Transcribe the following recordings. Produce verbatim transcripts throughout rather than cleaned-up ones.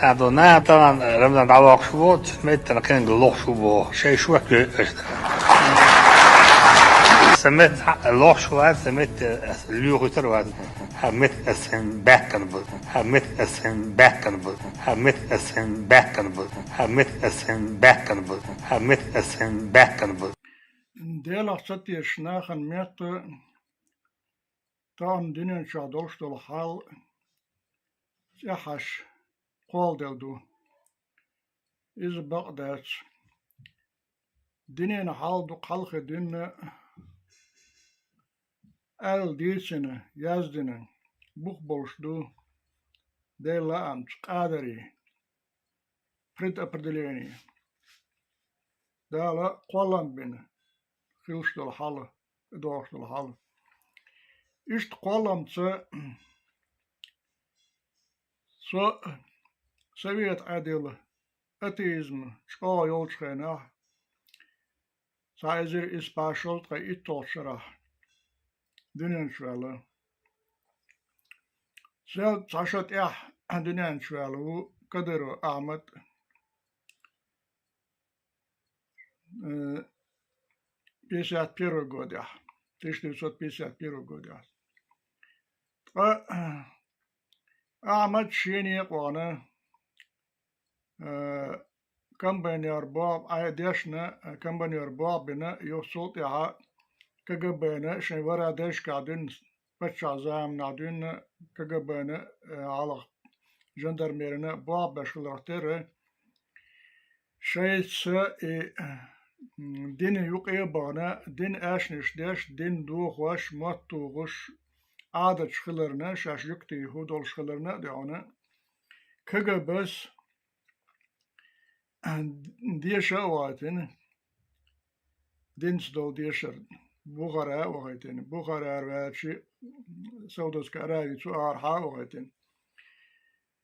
Ада нана тахана Рамзан дӀавоккхуш ву, цу меттана кхинга лохуш ву боху, шайн шоьтан лоьуш. Сан метта лохуш вац, сан метта лоьхуьйтур вац. Хьан метта сан баьхкана бу, хьан метта сан баьхкана бу, хьан метта сан баьхкана бу, хьан метта сан баьхкана бу, хьан метта сан баьхкана бу. Делах ца тешаш нахана метта тахана дуьнен чохь долуш долу хьал цӀеххьаш кхолладелла ду. Иза бакъ дац. Дуьненан хьал дукха хьалхе дуьйна аьлла дийцина, яздина, бух болуш ду Делан лаамца, къадари, предопределение. Дала кхоллам бина хилаш долу хьал, догӀуш долу хьал. Иштта кхолламца со совет Ӏедал атеизм чӀогӀа йолчу хенахь, цхьа эзар исс бӀе шолгӀа ткъе итталгӀачу шарахь дуьнен чу ваьлла. Сел цхьа шо тӀехь дуьнен чу ваьлла ву Кадыров Ахьмад, э, пятьдесят первый годехь, тысяча девятьсот пятьдесят первый годехь. Ткъа Ахьмад шен некъона, э, комбайнер боху, Ӏай дешна, э, комбайнер боху бина, юха цул тӀаьхьа КГБ-на шайн вара дешкахь дуьйна, паччахь заманахь дуьйна КГБ-на, э, хьалха жандармерина боху беш хиларх терра, шайца и, м, дина юкъе а бахана, дина аьшнаш деш, дина дохош, мотт тухуш, Ӏадаташ хиларна, шаьш юьктий хӀу долуш хиларна а доьгӀна, КГБ-с деша а вахийтина, динца долу дешар Бухара а вахийтина, Бухарара ваьлча, Саудовская Аравия цу арахьа а вахийтина.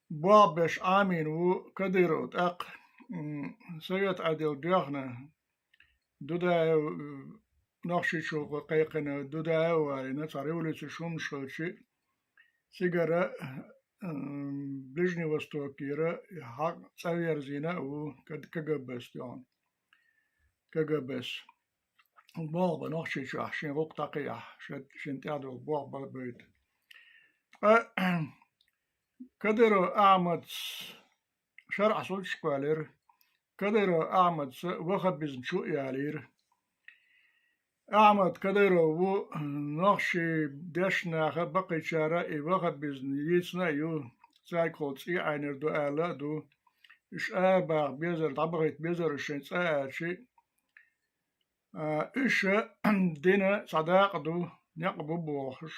Боху беш Ӏамийна ву Кадыров тӀаккха, м, совет Ӏедал доьхна, Дудаев, м, Нохчийчу кхайкхина, Дудаев валийна, цхьа революци шумаш хилчи, цигара, м, Ближний Востокера хьакъ цӀа верзийна а ву К-, КГБ-с доьгӀна. КГБ-с. Болх бан Нохчийчохь шен гӀуллакх дӀакхехьа, шен, шен тӀехь долу болх бан бевдда. Ткъа Кадыров Ахьмадс шарӀ суьлчаш кхоьллира. Кадыров Ахьмадс ваххабизм чу а ялийра. Ахьмад Кадыров ву нохчийн дешнаха баккхийчара и ваххабизм йийцина а ю, цаьргахула цӀий Ӏайнар ду аьлла а ду. Уьш арабаха безар, дӀабахийта безар уьш шайн цӀа аьлчи, а, уьш дина цхьа дакъа ду, некъ бу бохуш,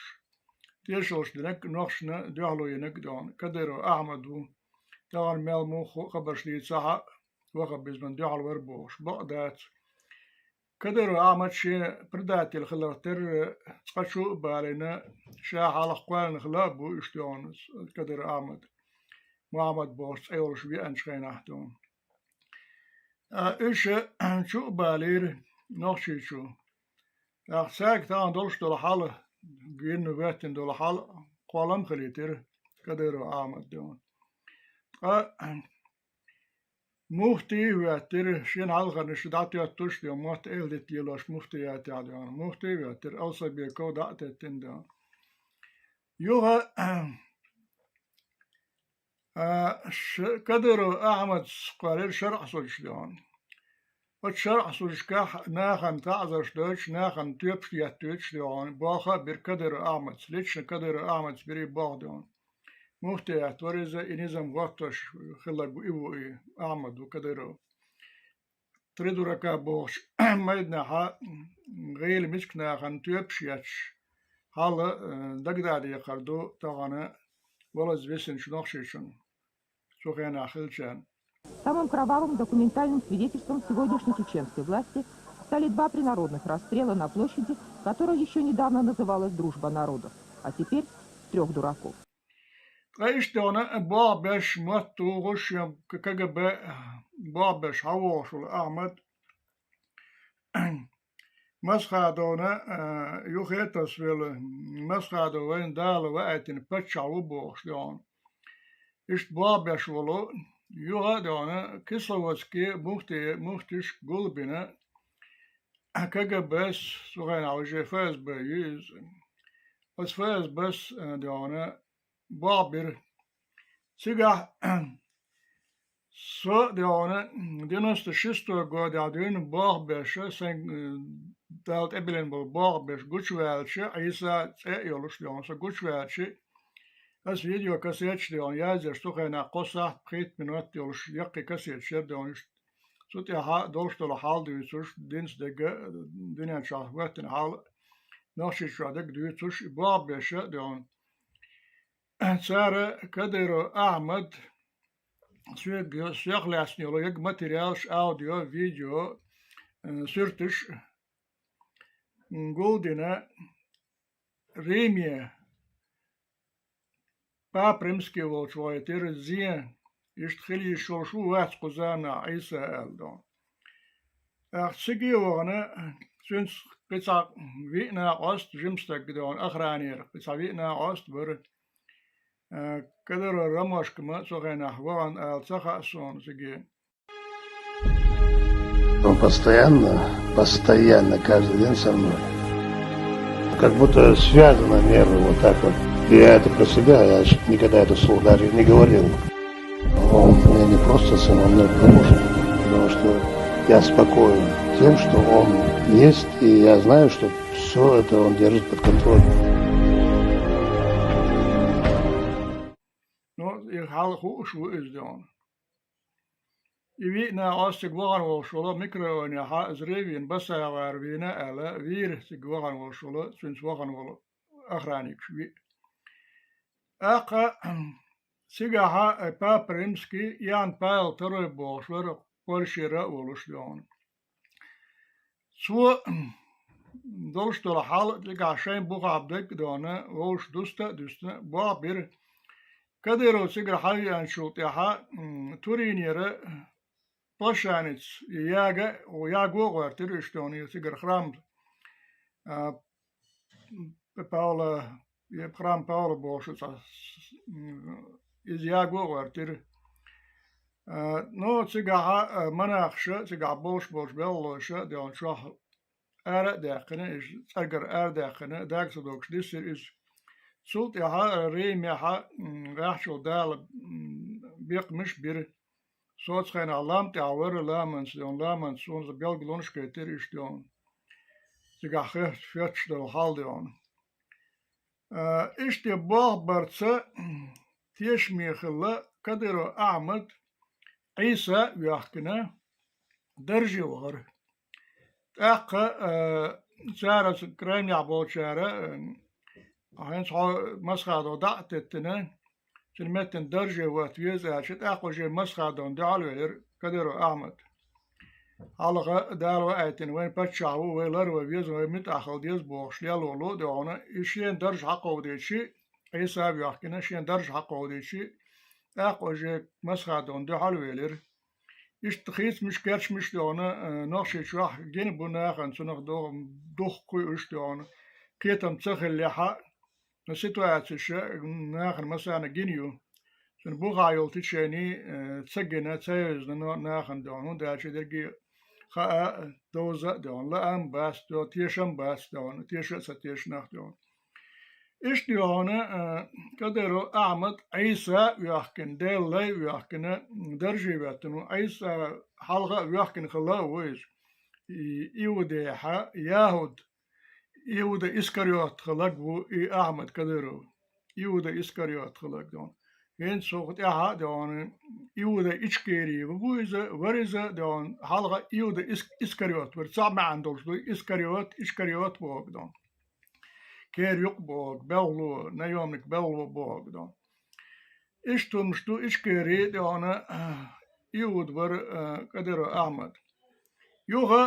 тешаллаш динарг, нохчашна дуьхьало йинарг а доьгӀна Кадыров Ахьмад ву. Тахана мел муха хабарш дийцахь а, ваххабизман дуьхьал вара бохуш, бакъ дац. Кадыров Ахьмад шен предатель хиларх терра цкъа чу а балийна, ша хьалха кхоьллина хила а бу уьш доьгӀна Кадыров Ахьмад, Мухьаммад бохуш цӀе йолуш веанчу хенахь доьгӀна. А, уьш чу а балийра Нохчийчу. ТӀаккха цаьрга тахана долуш долу хьал, гина хӀоьттина долу хьал кхоллам хилийтира Кадыров Ахьмад доьгӀна. Ткъа муфти а хӀоьттира, шен хьалхарнаш дӀатоьттуш а доьгӀна, мотт эладита лелош муфтиятехь доьгӀна. Муфти а хӀоьттира, Алсабеков дӀа а теттина доьгӀна. Юха, а, ш-, Кадыров Ахьмадс кхоьллира шарӀ суьлчаш доьгӀна. Оцу шарӀ суьлчашкахь нахана таӀзарш дойтуш, нахана тоьпаш еттуьйтуш доьгӀна, болх а бира Кадыров Ахьмадс, лично Кадыров Ахьмадс бира и болх доьгӀна. Муфтият вара иза, и низам хӀоттош хилларг ву и, ву и, Ахьмад ву Кадыров. «Три дурака» бохучу майданахьа гӀийла миска нахана тоьпаш етташ хьал, э, дагадеха декхар ду тахана валаза висинчу Нохчийчунна цу хенахь хиллачарна. Самым кровавым документальным свидетельством сегодняшней чеченской власти стали два принародных расстрела на площади, которая ещё недавно называлась «Дружба народов», а теперь «Трёх дураков». Ткъа иштта доьгӀна болх беш мотт тухуш, шен К-, КГБ болх беш хьавогӀуш волу Ахьмад Масхадовна, а, юххе а тасавелла, Масхадов вайна Дала ваийтина паччахь ву бохуш доьгӀна. Иштта болх беш волу, юха а дегӀана, Кисловодске муфти, муфтиш гулбина, КГБ-с, цу хенахь уже ФСБ ю иза. Оцу ФСБ-с, а, дегӀана, болх бира. Цигахь со, дегӀана, девяносто шестой годехь дуьйна болх беш, сайн, э, Дала тӀебиллина болу болх беш гучуваьлча, Ӏийса цӀе а йолуш, дегӀана, со гучуваьлча, аса видеокассеташ, дегӀана, яздеш, цу хенахь кхо сахьт пхийтта минот йолуш яккхий кассеташ яра, дегӀана, иштта. Цу тӀехь долуш долу хьал дуьйцуш, динца дерг а, дуьнен чохь хӀоьттина хьал, Нохчийчохь дерг дуьйцуш, и болх беш, дегӀана. Цара Кадыров Ахьмад соьга, соьх лаьцна йолу яга материалаш, аудио, видео, э, суьрташ, м, гулдина, Риме Папа Римский волчу вахийтира зен, иштта хила йиш йолуш ву, вац кху заманахь Ӏийса аьлла, дегӀана. ТӀаккха цига а вахана, цуьнца кхин цхьа виъ накъост, жима стаг, дегӀана, охранера, кхин цхьа виъ накъост бара. Э, Кадыров Ромашка ма цу хенахь вахана ала ца хаьа суна цига. Он постоянно, постоянно, каждый день со мной. Как будто связаны нервы вот так вот. Я это про себя, я ж никогда это вслух даже не говорил. Он мне не просто сын, он мне помощник, потому что я спокоен тем, что он есть, и я знаю, что все это он держит под контролем. Ну, и хьал хууш ву иза, дегӀана. И виъ накъост цига вахана волуш волу микрорайонехь взрыв йина, басагӀар вийна аьлла, вийра цига вахана волуш волу, цуьнца вахана волу охранникаш виъ. ТӀаккха цигахь Папа Римский, Иоанн Павел второй бохуш вара, Польшера а волуш, дегӀана. Цо долуш долу хьал цигахь шайн бухахь дерг а, дегӀана, вовшах дуста а дуьстина, болх бира. Кадыров цигара хьавеанчул тӀаьхьа, м, Туринера Плащаница яга, яго а гӀоьртира уьш, дегӀана, цигара храм, а, Павла, я храм Павла бохуш цхьа, м, иза яго а гӀоьртира. А, ну, цигахь, а, монахаша, цигахь болуш болчу белхалоша, дегӀана, чохь ара а даьккхина, иза цӀергара ара а даьккхина, дага ца догуш дисира иза. Цул тӀаьхьа Римехь, м, гӀаьхчул Дала, м, бекхамаш бира. Со оцу хенахь лам тӀехь вара, ламанца, дегӀана, ламанца суна белгалонаш кхийтира иштта, дегӀана. Цигахь хе-, хетташ долу хьал, дегӀана. А, иштта болх барца тешаме хилла Кадыров Ахьмад Ӏийса а воьхкина, дарже вахара. ТӀаккха, а, цара, оцу Крымехь болчара, а, хӀинца хьо Масхадов дӀа а теттина, цуьнан меттана дарже ватта веза аьлча, тӀаккха уже Масхадовна дуьхьал велира Кадыров Ахьмад. Хьалха Дала ваийтина, вайн паччахь ву, вай ларван веза, вай муьтӀахь хила деза бохуш лело лу, дегӀана, и шена дарж хьакховдийчи, Ӏийса а воьхкина, шена дарж хьакховдийчи, тӀаккха уже Масхадовна дуьхьал велира. Иштта хийцамаш, керчамаш, дегӀана, э, Нохчийчохь гина бу нахана, цунах до-, духкхуьйтуш, дегӀана, кхетам ца хиллехь а, но ситуацияш нахана массарна гина ю. Цуьнан бухахь йолу течени, э, ца гина, ца евзина но-, нахана, дегӀана, хӀунда аьлча дерриге хаа, довза а, дегӀана, лаам бац, дегӀана, тешам бац, дегӀана, теша а ца теша нах, дегӀана. Иштта, дегӀана, а, Кадыров Ахьмад Ӏийса а воьхкина, Делан лай а воьхкина, дарже веттина ву. Ӏийса хьалха а воьхкина хилла а ву иза. И Иудехьа, ЯхӀуд, Иуда Искариот хилларг ву и Ахьмад Кадыров. Иуда Искариот хилларг, дегӀана. ХӀинца цул тӀаьхьа, дегӀана, Иуда Ичкери ву иза, вара иза, дегӀана, хьалха Иуда Ис-, Искариот вара. Цхьа маьӀна долуш ду Искариот, Ичкариот бохург, дегӀана. Кера юкъа бохург, белхало, наемник белхало бохург ду. Иштта хӀумнаш ду, Ичкери, дегӀана, Иуда вара, а, Кадыров Ахьмад. Юха,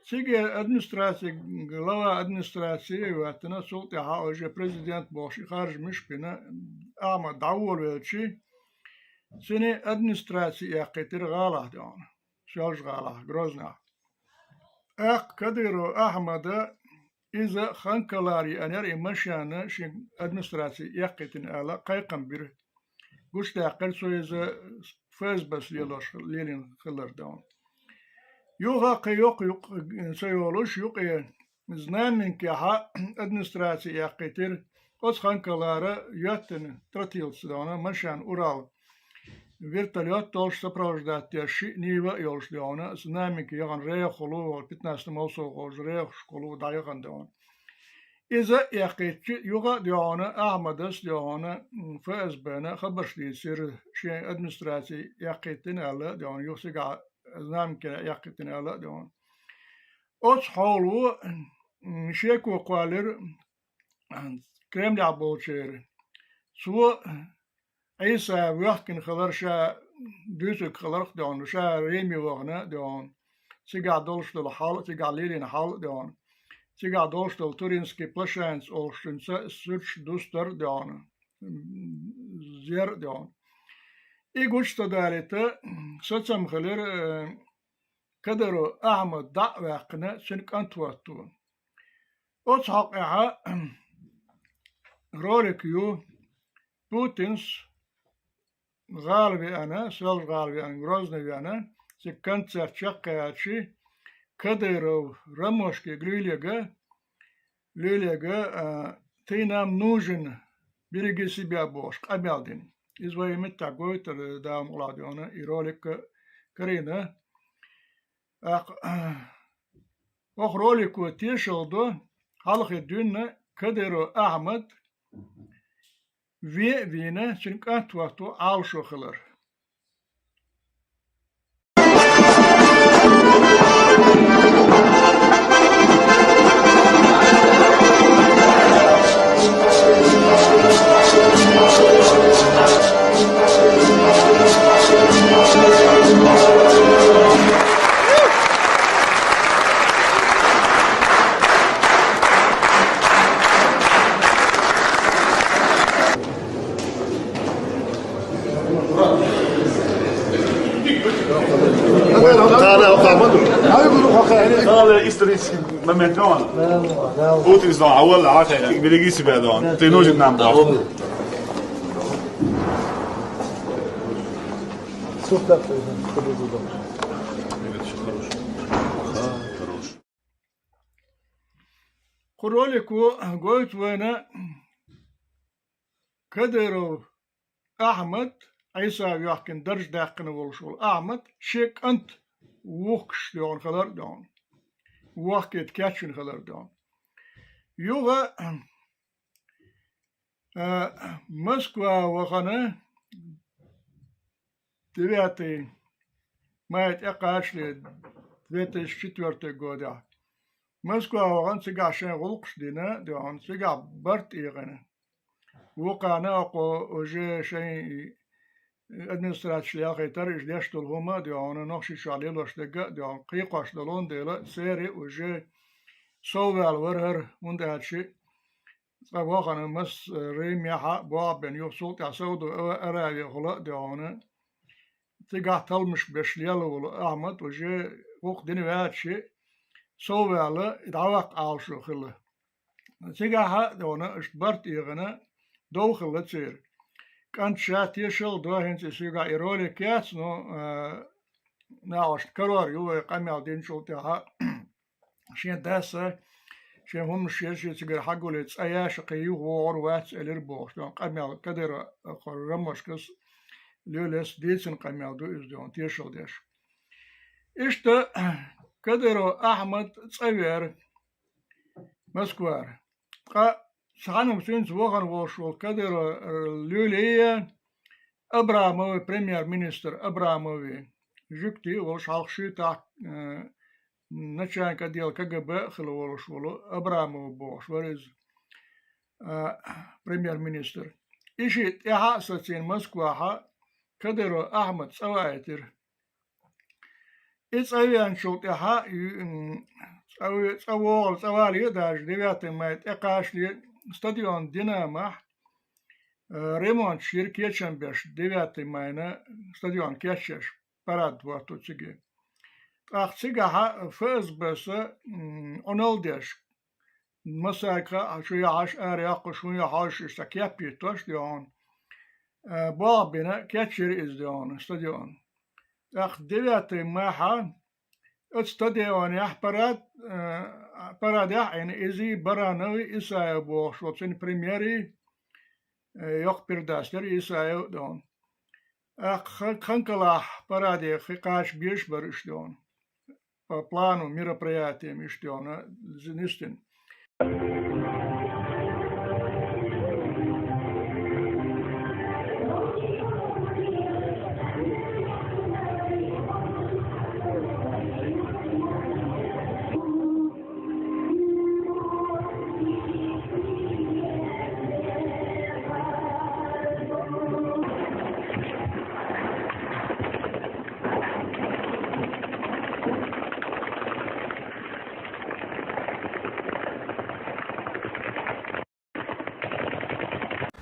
цига администраци, глава администрации а веттина, цул тӀаьхьа уже президент бохуш и харжамаш а бина, Ахьмад дӀаволавелчи, цуьнан администраци яьккхийтира гӀалахь, дегӀана, Соьлжа-ГӀалахь, Грознахь. ТӀаккха Кадыров Ахьмада иза Ханкалара еанера и машена шен администраци яьккхийтина аьлла кхайкхам бира. гучадаьккхира цо иза ФСБ-с лелош, лелийна хилар, дона. Юха кхин йоккха юкъ ца йолуш, юкъе Знаменкехьа администраци яьккхийтира, оцу хан калара йоьттина тротилаца, дона, машен «Урал», вертолет долуш сопровождать деш, шиъ Нива а йолуш, дона, Знаменка яхана рехахула, пятнадцатый молсовхоза рехашкахула дӀаяхана, дона. Иза а яьккхийтича, юха а, дона, Ахьмадас, дона, ФСБ-на хабарш дийцира, шен администраци яьккхийтина аьлла, дона, юха цигахь Знаменка яьккхийтина аьлла, дона. Оцу хьоло, м, шеко кхоьллира, м, Кремлехь болчеран. Цо Ӏийса воьхкина хилар, ша дуьйцург хиларх, дона, ша Риме вахана, дона. Цигахь долуш долу хьал, цигахь лелийна хьал, дона. Цигахь долуш долу Туринский плашанец олуш цуьнца суьрташ дустар, дона. М, зер, дона. И гучу ца далийта, сацам хилира, э, Кадыров Ахьмад дӀа а ваьккхина, цуьнан кӀант хӀотто. Оцу хьокъехьа ролик ю, Путинс гӀала веана, Соьлжа-ГӀала веана, Грозный веана, цига концерт чекхъяьлча, Кадыров Ромашкига, Люлега, Люлега, а, «Ты нам нужен, береги себя» бохуш, къамел дина. Иза вай меттехь гойтур, Дала мукъ лахь, дона, и ролик карийна. ТӀаккха, оха ролико тешалла до, хьалхе дуьйна Кадыров Ахьмад вен а вийна, цуьнан кӀант хӀотто Ӏалашо хилар. Исторический момент, он. Путин снова, а вот, а, береги себя, да, он. Ты нужен нам, да. Кху ролико гойту вайна Кадыров Ахьмад, Ӏийса воьхкина дарж даьккхина волуш волу Ахьмад, шен кӀант вухкуш йогӀун хилар а догӀун, вохкийта кечвина хилар а догӀун. Юха, а, Москва вахана, девятый май тӀекхачале, две тысячи четвёртый годехь. Москва вахана, цигахь шайн гӀуллакхаш дина а догӀун, цигахь барт эгӀина. Вукхана оцо уже шайн администрацеш лелхийтар, иза деш долу хӀума а догӀун, Нохчийчохь лелош дерг а догӀун, кхайкхош долун дела, церан уже совваьлла вара хӀара, хӀунда аьлча цкъа вахана мас Римехь а бохбен юха, цул тӀаьхьа Саудов Аравехула а догӀун. Цигахь талламаш беш лелла волу Ахьмад уже гӀуллакх дина ваьлча, совваьлла, и дӀаваккха Ӏалашо хилла. Цигахь а догӀун, иштта барт эгӀина, дов хилла церан. КӀант ша тешалла до, хӀинца и соьгахь и ролик яц, но, а, нахашна карор ю вай къамел динчул тӀаьхьа. Шен дас а, шен хӀуманаш еза, шен цигара хьагулъе цӀа яьш, кхин юха вогӀур вац элира бохуш, догӀун, къамел Кадыров Ромашкас, Люлес дийцина къамел ду иза, догӀун, тешалла деш. Иштта Кадыров Ахьмад цӀа веара Москвара. Ткъа цхьана цуьнца вахана волуш волу Кадыров, э, Люле, Абрамовы, премьер-министр Абрамовы, жуьгти а волуш, хьалха шуьйтахь, э, начальник отдела КГБ а хилла волуш волу Абрамов бохуш вара иза, э, премьер-министр. И шиъ тӀаьхьа а сацийна Москвахь Кадыров Ахьмад цӀа ваийтира. И цӀа веанчул тӀаьхьа, м, цӀа ве-, цӀа вогӀал-, цӀа вале а даже, девятый май тӀекхачале стадион «Динамохь», э, ремонт йира, кечам беш, девятый майна стадион кечъеш, парад хӀотто цига. ТӀаккха цигахь ФСБ-с, м, Ӏуналла деш, массаьрга а чу яхьаш, ара яккхуш, хӀун яхьаш, иштта кеп йиттош догӀун. Э, болх бина, кечйира иза, дий хьона, стадион. ТӀаккха девятый майхьа оцу стадионехь парад, э, парадехь а Ӏийна, иза Баранов, Исаев бохуш волу цуьнан премьерий, э, йоккха передача дара Исаев, дий хьона. ТӀаккха Хан-, Ханкалахь параде кхин кхача безаш бара уьш, дий хьона. По плану мероприятиям иштта йолу нистина.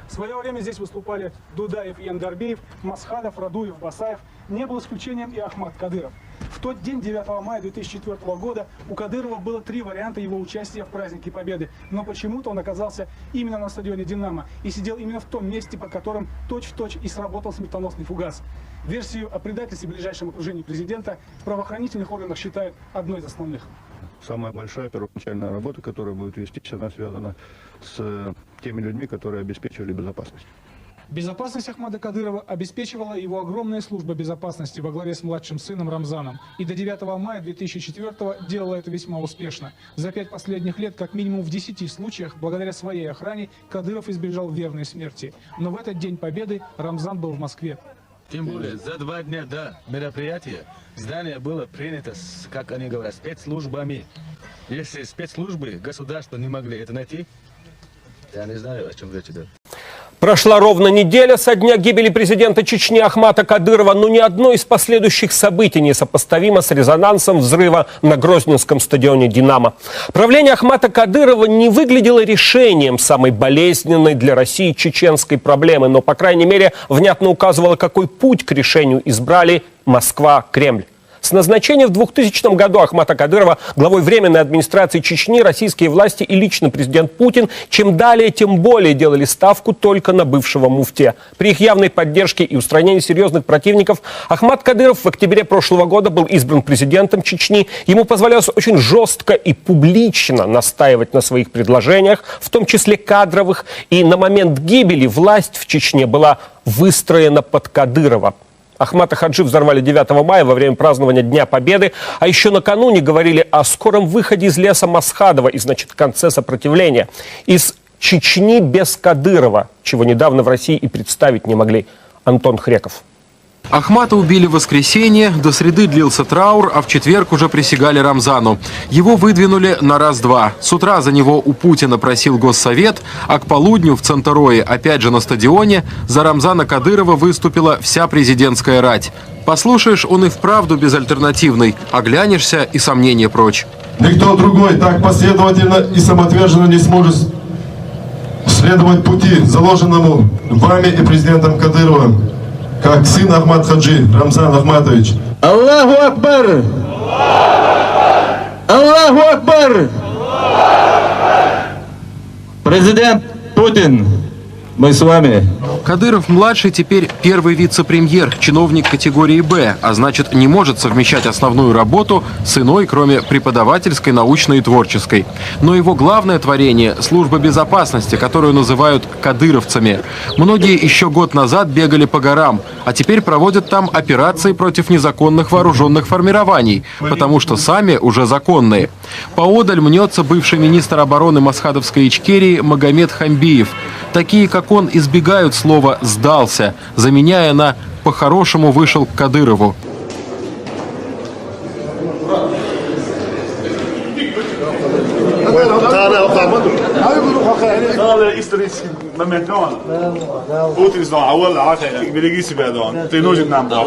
В свое время здесь выступали Дудаев и Андарбиев, Масхадов, Радуев, Басаев. Не был исключением и Ахмат Кадыров. В тот день, девятого мая две тысячи четвёртого года, у Кадырова было три варианта его участия в празднике Победы, но почему-то он оказался именно на стадионе «Динамо» и сидел именно в том месте, под которым точь-в-точь и сработал смертоносный фугас. Версию о предательстве в ближайшем окружении президента в правоохранительных органах считают одной из основных. Самая большая первоначальная работа, которая будет вестись, она связана с теми людьми, которые обеспечивали безопасность. Безопасность Ахмада Кадырова обеспечивала его огромная служба безопасности во главе с младшим сыном Рамзаном, и до девятого мая две тысячи четвёртого делала это весьма успешно. За пять последних лет как минимум в десяти случаях, благодаря своей охране, Кадыров избежал верной смерти. Но в этот день Победы Рамзан был в Москве. Тем более, за два дня до мероприятия здание было принято, с, как они говорят, спецслужбами. Если спецслужбы государства не могли это найти, я не знаю, о чем речь идет. Прошла ровно неделя со дня гибели президента Чечни Ахмата Кадырова, но ни одно из последующих событий не сопоставимо с резонансом взрыва на Грозненском стадионе «Динамо». Правление Ахмата Кадырова не выглядело решением самой болезненной для России чеченской проблемы, но, по крайней мере, внятно указывало, какой путь к решению избрали Москва, Кремль. С назначения в двухтысячном году Ахмата Кадырова главой Временной администрации Чечни российские власти и лично президент Путин чем далее, тем более делали ставку только на бывшего муфтия. При их явной поддержке и устранении серьезных противников Ахмат Кадыров в октябре прошлого года был избран президентом Чечни. Ему позволялось очень жестко и публично настаивать на своих предложениях, в том числе кадровых, и на момент гибели власть в Чечне была выстроена под Кадырова. Ахмата Хаджи взорвали девятого мая во время празднования Дня Победы, а еще накануне говорили о скором выходе из леса Масхадова и, значит, конце сопротивления. Из Чечни без Кадырова, чего недавно в России и представить не могли. Антон Хреков. Ахмата убили в воскресенье, до среды длился траур, а в четверг уже присягали Рамзану. Его выдвинули на раз-два. С утра за него у Путина просил Госсовет, а к полудню в Центурое, опять же на стадионе, за Рамзана Кадырова выступила вся президентская рать. Послушаешь, он и вправду безальтернативный, оглянешься и сомнения прочь. Никто другой так последовательно и самоотверженно не сможет следовать пути, заложенному вами и президентом Кадыровым, как сын Ахмат Хаджи Рамзан Ахматович. Аллаху Акбар! Аллаху Акбар! Президент Путин, мы с вами. Кадыров-младший теперь первый вице-премьер, чиновник категории «Б», а значит, не может совмещать основную работу с иной, кроме преподавательской, научной и творческой. Но его главное творение — служба безопасности, которую называют кадыровцами. Многие еще год назад бегали по горам, а теперь проводят там операции против незаконных вооруженных формирований, потому что сами уже законные. Поодаль мнется бывший министр обороны Масхадовской Ичкерии Магомед Хамбиев. Такие, как он, избегают слова «сдался», заменяя на «по-хорошему вышел к Кадырову». Исторический момент, но он. Путин знал, а вот, а, береги себя, да. Ты нужен нам, да.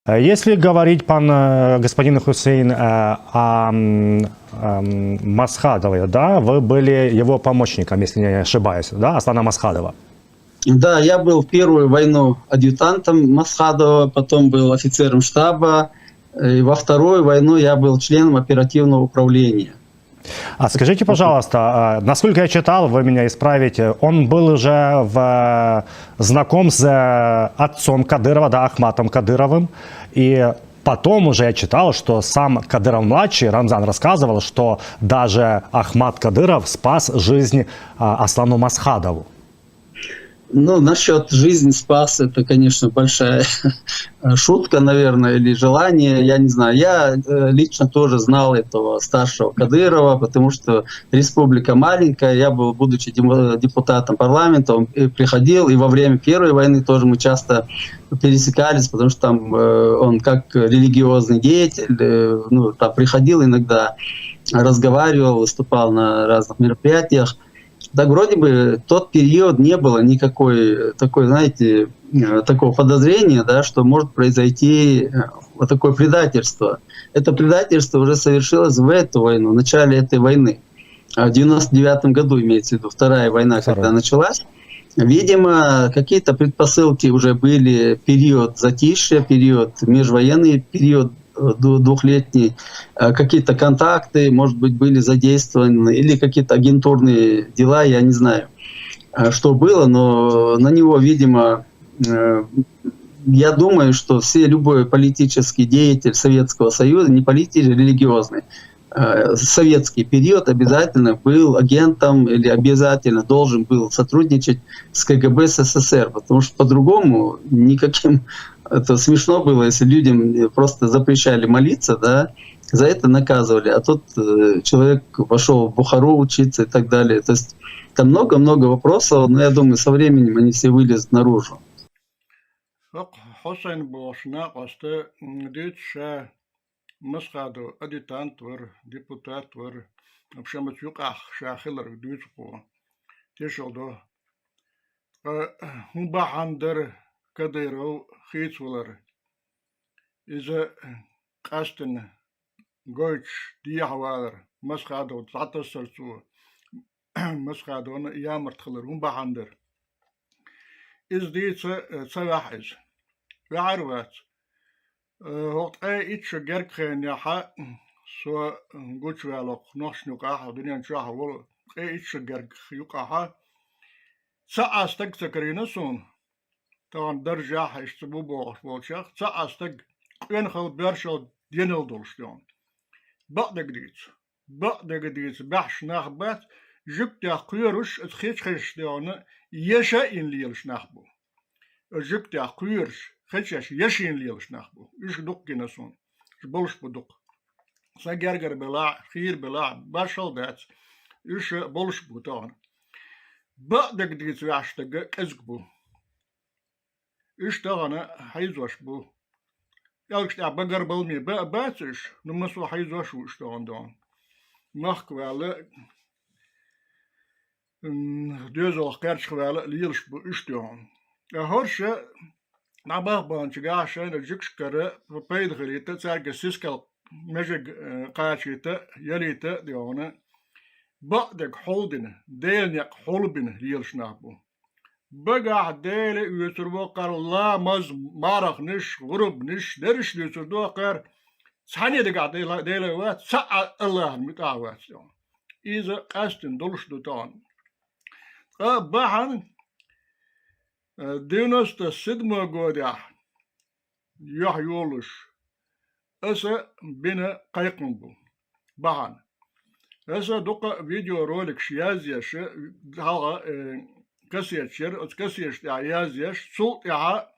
Если говорить, пан, э, господин Хусейн, э, о м, эм, Масхадове, да, вы были его помощником, если не ошибаюсь, да, Аслана Масхадова? Да, я был в первую войну адъютантом Масхадова, потом был офицером штаба, И во вторую войну я был членом оперативного управления. А скажите, пожалуйста, а, насколько я читал, вы меня исправите, он был уже в, знаком с э, отцом Кадырова, да, Ахматом Кадыровым, и потом уже я читал, что сам Кадыров-младший, Рамзан, рассказывал, что даже Ахмат Кадыров спас жизнь а, Аслану Масхадову. Ну, насчет жизни спас, это, конечно, большая шутка, наверное, или желание, я не знаю. Я э, лично тоже знал этого старшего Кадырова, потому что республика маленькая, я был, будучи демо- депутатом парламента, он и приходил, и во время Первой войны тоже мы часто пересекались, потому что там э, он как религиозный деятель, э, ну, там приходил иногда, разговаривал, выступал на разных мероприятиях. Так вроде бы тот период не было никакой такой, знаете, э, такого подозрения, да, что может произойти э, вот такое предательство. Это предательство уже совершилось в эту войну, в начале этой войны. А в девяносто девятом году, имеется в виду, вторая война, когда началась. Видимо, какие-то предпосылки уже были, период затишья, период, межвоенный период э, дву- двухлетний, э, какие-то контакты, может быть, были задействованы, или какие-то агентурные дела, я не знаю, э, что было, но на него, видимо, э, я думаю, что все, любой политический деятель Советского Союза, не политический, религиозный, э, советский период обязательно был агентом или обязательно должен был сотрудничать с КГБ СССР, потому что по-другому никаким... Это смешно было, если людям просто запрещали молиться, да, за это наказывали. А тут э, человек пошел в Бухару учиться и так далее. То есть там много-много вопросов, но я думаю, со временем они все вылезут наружу. Хьусайн бохуш накъоста дуьйцуш ша Масхадов адъютант вара, депутат вара, общем, юкъахь ша хиларг дуьйцу кхо. Тешал до. Ткъа хӀун бахьана дара Кадыров хийцавалар? Иза къаьстина гойтуш дехьавалар Масхадов дӀатассар цо. Масхадовна ямарт хилар хӀун бахьана дара? Иза дийца ца ваьхьа иза. Ваьхьар вац. ХӀокху ткъе итт шо гергга хенахь со гучуваьлла нохчашна юкъахь, дуьнен чохь волу ткъе итт шо гергга юкъахь, цхьа а стаг ца карийна суна, тахана даржехь иштта бу бохуш болчех, цхьа а стаг къонахалла, боьршалла, денал долуш дуьйна. Бакъдерг дийца. Бакъдерг дийца баьхьаш нах бац, жуьгтех кхоьруш, аса хечхеш дуьйна, еша а йина лелаш нах бу. Жуьгтех кхоьруш, хечеш, ешина лелаш нах бу. Уьш дуккхина суна. Уьш болуш бу дукха. Сан гергара белахь, хийра белахь, башхал дац. Уьш болуш бу тахана. Бакъдерг дийца ваьхьаш стаг кӀезиг бу. Уьш тахана хьийзош бу. КӀелгаш тӀехь багарбалме бац уьш, ну масо хьийзош ву уьш тахана дона. Махка ваьлла, доьзалх кхерчах ваьлла лелаш бу уьш тахана. Ткъа хӀорша дӀабахбанчигахь шайна жуьгташкара пайда хилийта, цаьрга сискал межиг кхачийта, ялийта а дона. Бакъдерг хьулдина, Делан некъ хьулбина лелаш нах бу. Багахь Дела оьцур ву кхара ламаз, марханаш, гӀурбанаш, дерриш а дуьйцур ду кхара. Цхьанне дагахь Дела вац, цхьа а АллахӀан муьтӀахь вац тӀехь. Иза къаьстина долуш ду тахана. Ткъа бахьана девяносто седьмой годехь юьхь йолуш, аса бина кхайкхам бу. Бахьана. Аса дукха видеороликаш язъеш, хьалха кассеташ яра, оцу кассеташ тӀехь язъеш, цул тӀаьхьа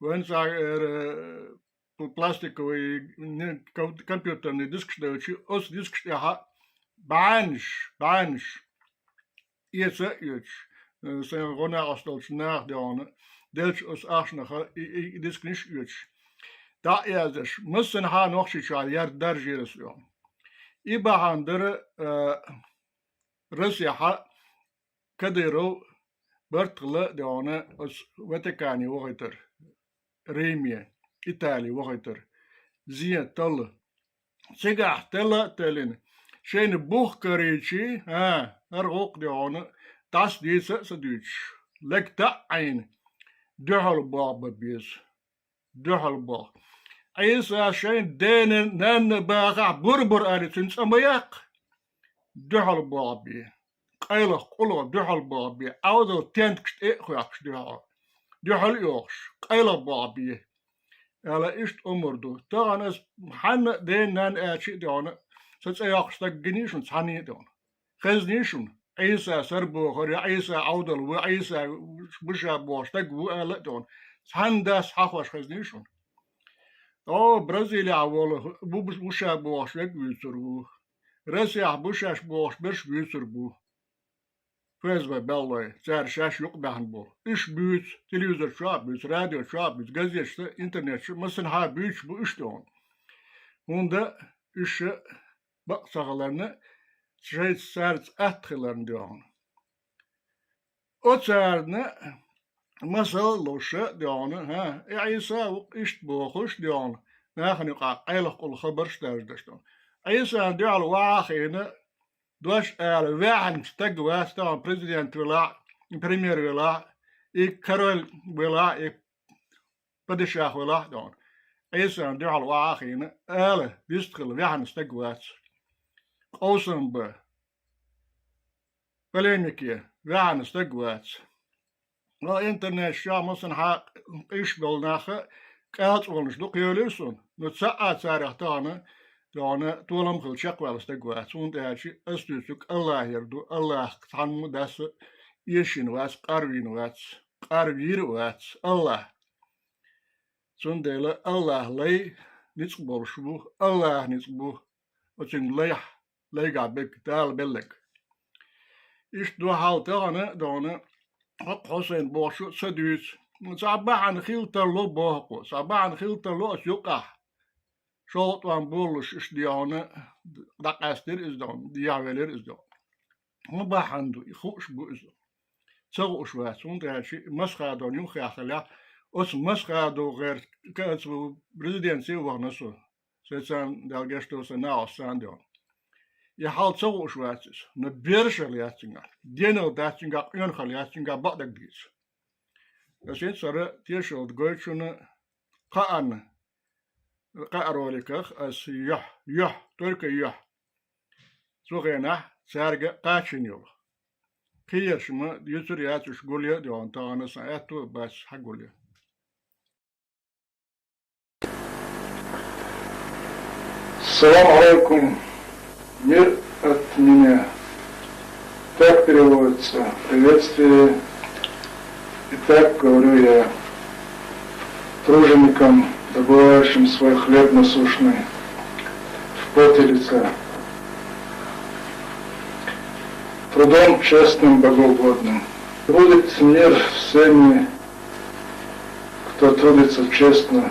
вайн цхьа пластиковый компьютерный дискаш девлчи, оцу дискаш тӀехь бӀаьнаш, бӀаьнаш эца а оьцуш, сайн гӀо накъост долчу наха дегӀана делча оцу ахчанах и дисканаш а оьцуш, дӀа а яздеш, массанхьа Нохчийчохь ярдаржийра ас оьгӀна. И бахьана дара Расехьа Кадыров бартхала а дегӀана оцу Ватикане вахийтар, Риме, Итали вахийтар, зен талла. Цигахь телла а теллина, шайна бух карийчий, а, хӀара гӀуллакх де хьуна, дӀаса дийца а ца дуьйцуш, легта а Ӏийна, дуьхьал болх бан беза. Дуьхьал болх. Ӏийса шайн дена нанна бахахь бур-бур аьлла, цуьнан цӀа ма яккха. Дуьхьал боху бен. Къайлаха къулгӀа дуьхьал боху бен. Ӏовдал тенташ тӀе а хоьхкуш дуьхьал. Дуьхьал а йохуш, къайлаха боху бен. Аьлла, иштта омра ду. Тахана ас хьанна а дена-нанна аьлча а дегӀана, сан цӀе йоккхуш стаг гиний шуна, цхьанний а дегӀана. Хезний шуна, Ӏийса сар бохура, я Ӏийса Ӏовдал ву, Ӏийса бу ша бохуш стаг ву аьлла а дегӀана. Цхьанна дас хьахош хезний шуна? О, Бразилехь волу бу, бу ша бохуш верг вуьйцур ву. Россехь бу шаьш бохуш берш вуьйцур бу. ФСБ баллой, цара шаьш юкъабаьхна болу. Уьш буьйцу, телевизор чохь а буьйцу, радио чохь а буьйцу, газеташца, интернет чу, массанхьа а буьйцуш бу уьш дегӀана. ХӀунда уьш бакъ ца хиларна, шайца царца атта хиларна дегӀана. Оцарна масал а луш дегӀана, хӀа, и Ӏийса ву-кх иштта бохуш дегӀана, нахана юкъахь къайлаха къулгӀа хабарш а даржадеш дегӀана. Ӏийсана дуьхьал охьа а хиъна, дош ала ваьхьна стаг вац, тахана президент велахь а, премьер велахь а, и король велахь а, и падишах велахь а дегӀана. Ӏийсана дуьхьал охьа а хиъна, ала вистхила ваьхьна стаг вац. Къовсам бан, полемике ваьхьна стаг вац. Ва интернет чохь массанхьа къуьйсуш болу нах а кӀалцӀонаш ду кхиолира суна, но цхьа а царах тахана, тахана толам хилла чекхваьлла стаг вац, хӀунда аьлча ас дуьйцург АллахӀера ду, АллахӀ цхьанна а дас а эшийна вац, къарвийна вац, къарвийр а вац АллахӀ. Цундела АллахӀ лай ницкъ болуш ву, АллахӀ ницкъ бу оцуьнга лайх, лайгахь берг, Дала белларг. Иштта ду хьал тахана а догӀана, хӀокху Хьусайн бохучу а ца дуьйцу. Цхьа бахьана хила тарло боху-кх, цхьа бахьана хила тарло оцу юкъахь. ШолгӀа тӀом болалуш иштта дегӀана дӀакъаьстира иза догӀана, дехьавелира иза догӀана. ХӀун бахьана ду, и хууш бу иза. Ца хууш вац, хӀунда аьлча и Масхадовна юххехь хиллехь, оцу Масхадов гӀерта, оцу резиденце а вахана со. Сайн царна Дала гечдойла, сайн нахаца царна а дегӀана. И хьал ца хууш вац иза, но бераш а яц цуьнгахь, денал дац цуьнгахь, къонахалла яц цуьнгахь, бакъдерг дийца. Аса хӀинца хӀара тешалла гойту шуна, кхаанна, кхаа роликах аса юьхь, юьхь, только юьхь. Цу хенахь цаьрга кхачийна йолу. Кхиерш ма юьцур яц уьш, гулъян а дегӀана, тахана сан аьтту а бац хьан гулъян. Салам алейкум. Мир от меня. Так переводится приветствие. И так говорю я труженикам, добывающим свой хлеб насущный в поте лица, трудом честным, богоугодным. Будет мир всеми, кто трудится честно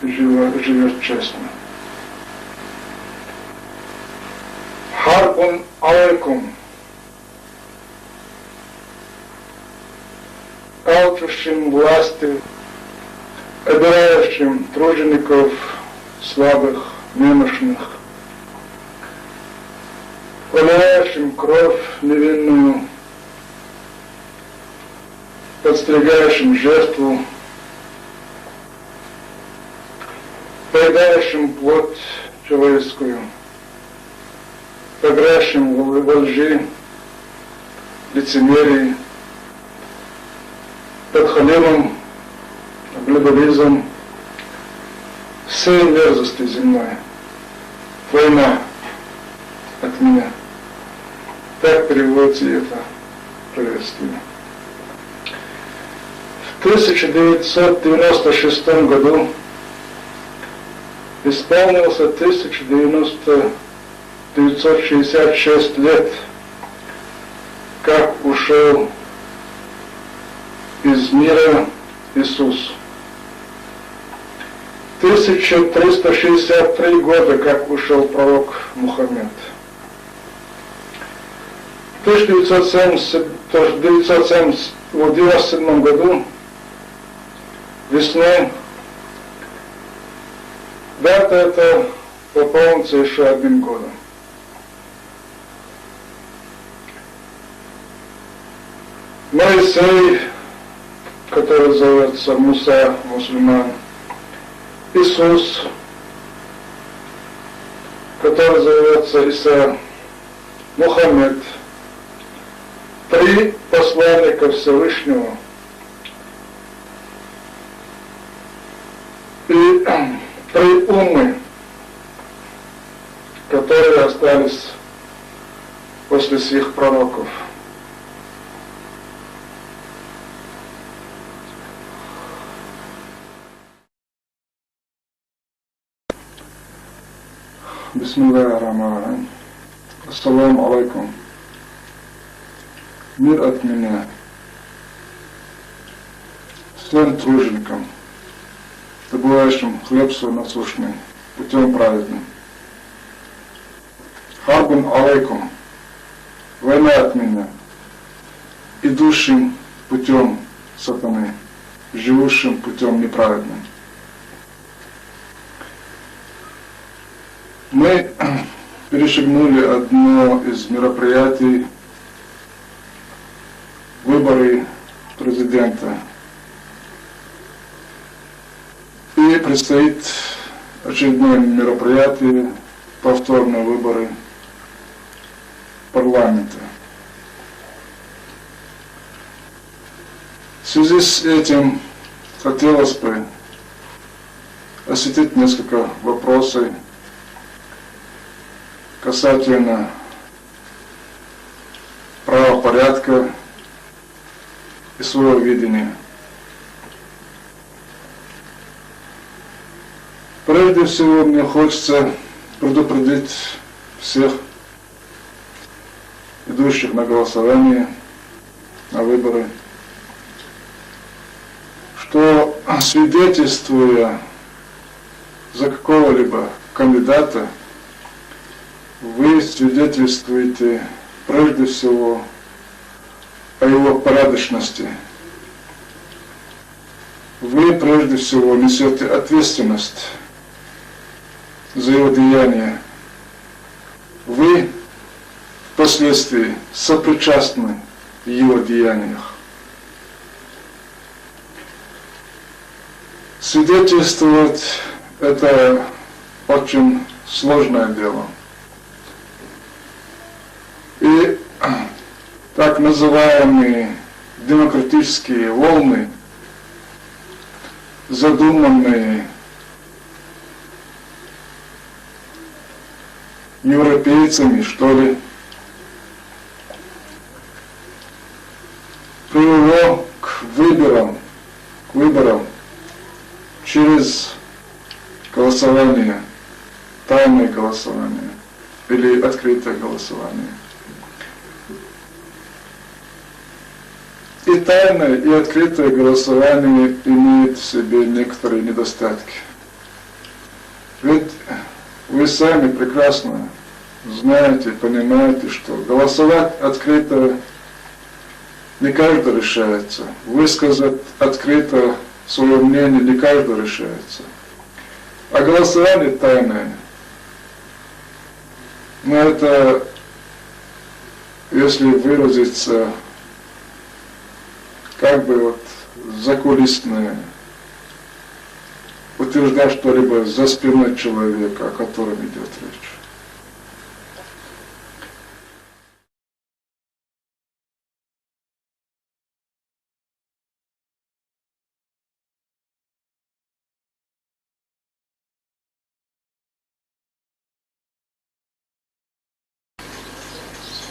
и живе-, живёт честно. Харбун алейкум алчущим власти, обирающим тружеников слабых, немощных, проливающим кровь невинную, подстерегающим жертву, поедающим плоть человеческую, погрязшим во, во лжи, лицемерии, подхалимом, блюдолизом, всей мерзости земной. Война от меня. Так переводится это приветствие. В тысяча девятьсот девяносто шестом году исполнился тысяча девяносто, девятьсот шестьдесят шесть лет, как ушёл из мира Иисус. Тысяча триста шестьдесят три года, как ушёл пророк Мухаммед. Тысяча девятьсот семьдесят, то есть девятьсот семьдесят, в девяносто седьмом году весной дата эта пополнится ещё одним годом. Моисей, который зовётся Муса, мусульман, Иисус, который зовётся Иса, Мухаммед, три посланника Всевышнего и три уммы, которые остались после сих пророков. Бисмиллахир-рахманир-рахим. Ассаламу алейкум. Мир от меня всем труженикам, добывающим хлеб свой насущный путём праведным. Харбун алейкум. Война от меня, идущим путём сатаны, живущим путём неправедным. Мы перешагнули одно из мероприятий, выборы президента. И предстоит очередное мероприятие, повторные выборы парламента. В связи с этим хотелось бы осветить несколько вопросов касательно правопорядка и своего видения. Прежде всего, мне хочется предупредить всех идущих на голосование, на выборы, что, свидетельствуя за какого-либо кандидата, вы свидетельствуете прежде всего о его порядочности. Вы прежде всего несёте ответственность за его деяния. Вы впоследствии сопричастны в его деяниях. Свидетельствовать — это очень сложное дело. И так называемые демократические волны, задуманные европейцами, что ли, привело к выборам, к выборам через голосование, тайное голосование или открытое голосование. И тайное, и открытое голосование имеет в себе некоторые недостатки. Ведь вы сами прекрасно знаете, понимаете, что голосовать открыто не каждый решается, высказать открыто своё мнение не каждый решается. А голосование тайное. Но это, если выразиться как бы вот закулисное, утверждать что-либо за спиной человека, о котором идёт речь.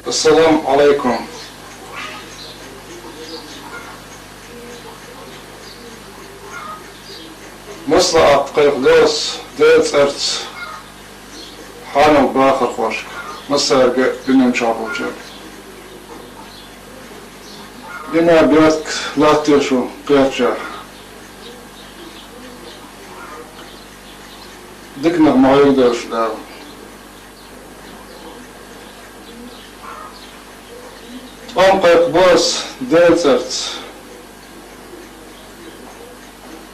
Ассаламу алейкум. Масса къайгъа дош, Даьла цӀерца хьанал бахархошка, массаьрга, дунен чу болчарга. Иман, беркат латте шун кхерчахь. Диканах ма хьоьгу дош Дала. Тхьовра къайгъа дош, Даьла цӀерца,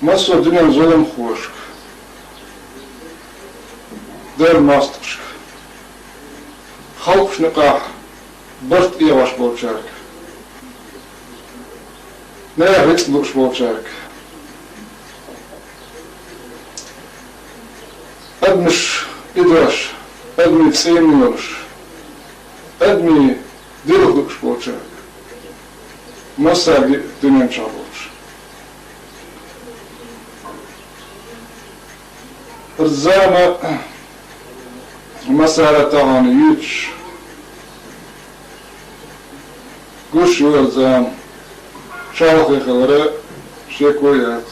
массо а дунен зуламхошка, Даьла мостагӀашка, халкъашна юкъахь барт эгӀаш болчаьрга, наьха рицкъ лууш болчаьрга. Адамаш, и дош, адамий цӀий йолаш, адамий дилха лууш болчаьрга, массаьрга а дуьнен чу болча. ХӀара зама массара а тахана юьташ, гуш ю хӀара зама, чолхе хилар шеко яц.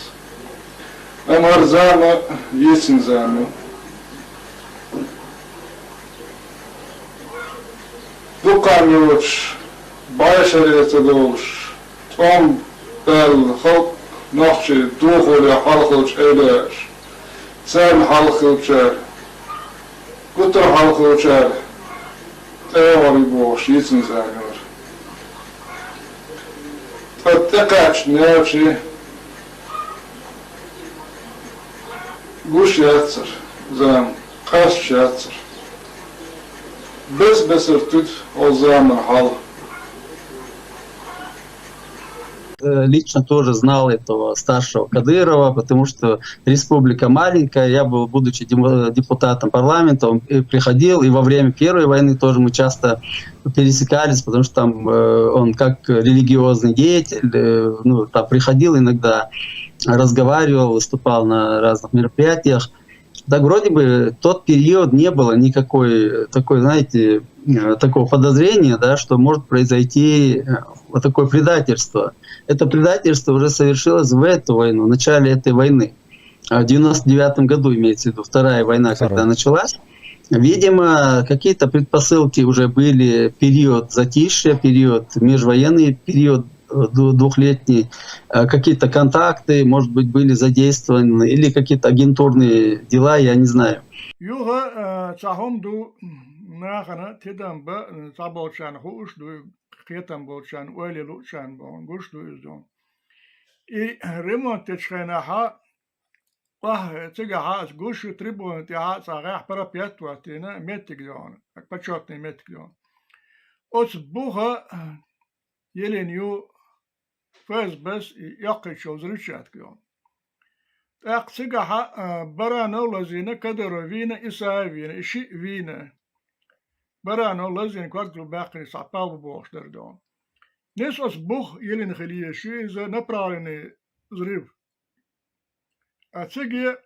Амма хӀара зама йийцина зама ю. Дукха ха йоацаш, бӀаьшере ца долаш, тӀом баьлла халкъ нохчий духьале хьалхалча эвлаяаша, царна хьалха хилчар, гуттар а хьалха хилчар тӀе вахар ю бохуш йийцина зама ю хӀара. Ткъа тӀекхаьчна аьлча, гуш яцар зама, къаьсташ яцар. Бес-бесара туьту хӀокху заман хьал. Э, лично тоже знал этого старшего Кадырова, потому что республика маленькая. Я был, будучи демо-, депутатом парламента, он и приходил, и во время Первой войны тоже мы часто пересекались, потому что там, э, он как религиозный деятель, э, ну, там приходил иногда, разговаривал, выступал на разных мероприятиях. Так вроде бы тот период не было никакой такой, знаете, э, такого подозрения, да, что может произойти, э, вот такое предательство. Это предательство уже совершилось в эту войну, в начале этой войны. А в девяносто девятом году, имеется в виду, вторая война, когда началась, видимо, какие-то предпосылки уже были, период затишья, период, межвоенный период, э, ду-, двухлетний, э, какие-то контакты, может быть, были задействованы, или какие-то агентурные дела, я не знаю. Юха, э, цхьа хӀума ду, нахана тидам ба, э, цхьаболчарна хууш ду, кхетам болчарна, ойла луучарна боху, гуш ду иза ду. И ремонт дечу хенахьа, охьа, цигахьа аса гуш ю трибуна тӀехьа цхьа гӀехь парапет а хӀоттийна, меттиг йогӀу, почётный меттиг йогӀу. Оцу буха йиллина ю ФСБ-с и йоккхачу взрывчатка йогӀу. ТӀаккха цигахьа, а, Баранов лазийна, Кадыров вийна, Исаев вийна, и шиъ вийна. Баранов лазийна, ког чу баьккхина, цхьа пал бу бохуш дара догӀу. Нис оцу бух йиллина хила езаш ю иза, направленный взрыв. А цига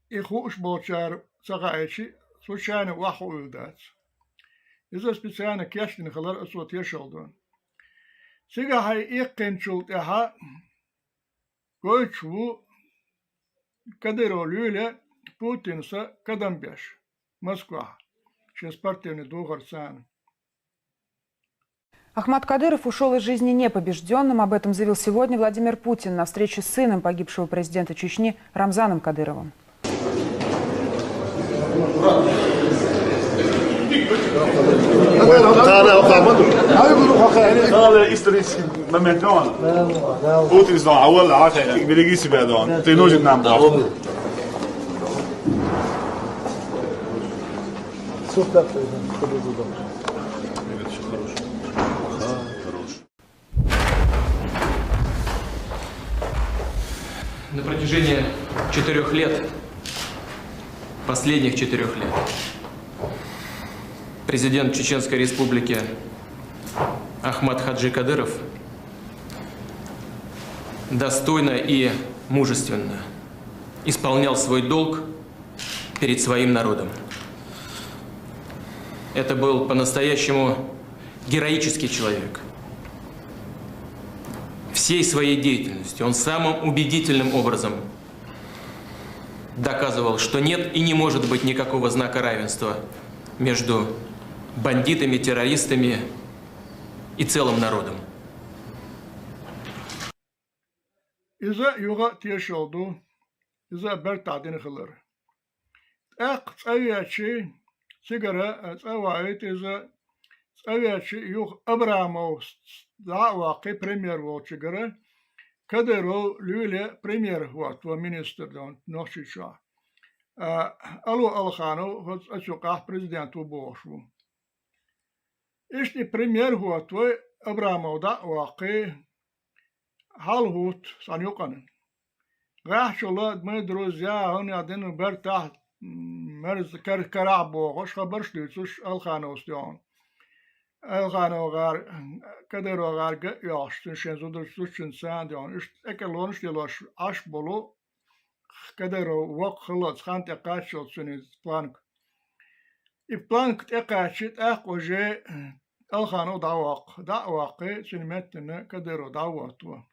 и хууш болчара ца хаийча, случайно охьахууш дац. Иза специально кечдина хилар оцо тешалла ду. Цигахьа иккхинчул тӀаьхьа гойтуш ву Кадыров Лёля Путинца кадам беш Москвахь, шен спортивный духар царна. Ахмат Кадыров ушёл из жизни непобеждённым. Об этом заявил сегодня Владимир Путин на встрече с сыном погибшего президента Чечни Рамзаном Кадыровым. Исторический момент, он. Путин знал, а вот, а, как, великий себя, да, он. Ты нужен нам, да. На протяжении четырёх лет, последних четырёх лет, президент Чеченской Республики Ахмат Хаджи Кадыров достойно и мужественно исполнял свой долг перед своим народом. Это был по-настоящему героический человек. Всей своей деятельностью он самым убедительным образом доказывал, что нет и не может быть никакого знака равенства между бандитами, террористами и целым народом. Иза юха а тешалла ду, иза а бертахь дина хилар. ТӀаккха цӀа веачий, цигара, а, цӀа ваийта иза, цӀа веачий юха Абрамов дӀа а ваккхий премьер волчуьнгара, Кадыров Лёля премьер хӀотто, министр ду Нохчийчохь. А, Ало Алханов хӀокху цӀа чу къахь президент ву бохуш ву. Иштта и премьер хӀотто, Абрамов дӀа а ваккхий, хьалхӀутту цхьана юкъана. ГӀеххьчул а мы друзья, хӀунда аьлла дина бертахь м, мерза кар-, карахь бохуш, хабарш дуьйцуш Алхановс дуьхьал. Алханов гӀар-, Кадыров гӀар ган а йоьхуш, цуьнан шен зударшца, зудчуьнца цхьана дуьхьал. Иштта тӀекӀелонаш а лелош Ӏаш болу Кадыров воккха хиллалц хан тӀекхаччалц цуьнан планка. И планка тӀекхаччи, тӀаккха уже Алханов дӀавоккху, дӀа а воккхий, цуьнан меттана Кадыров дӀа а вотто.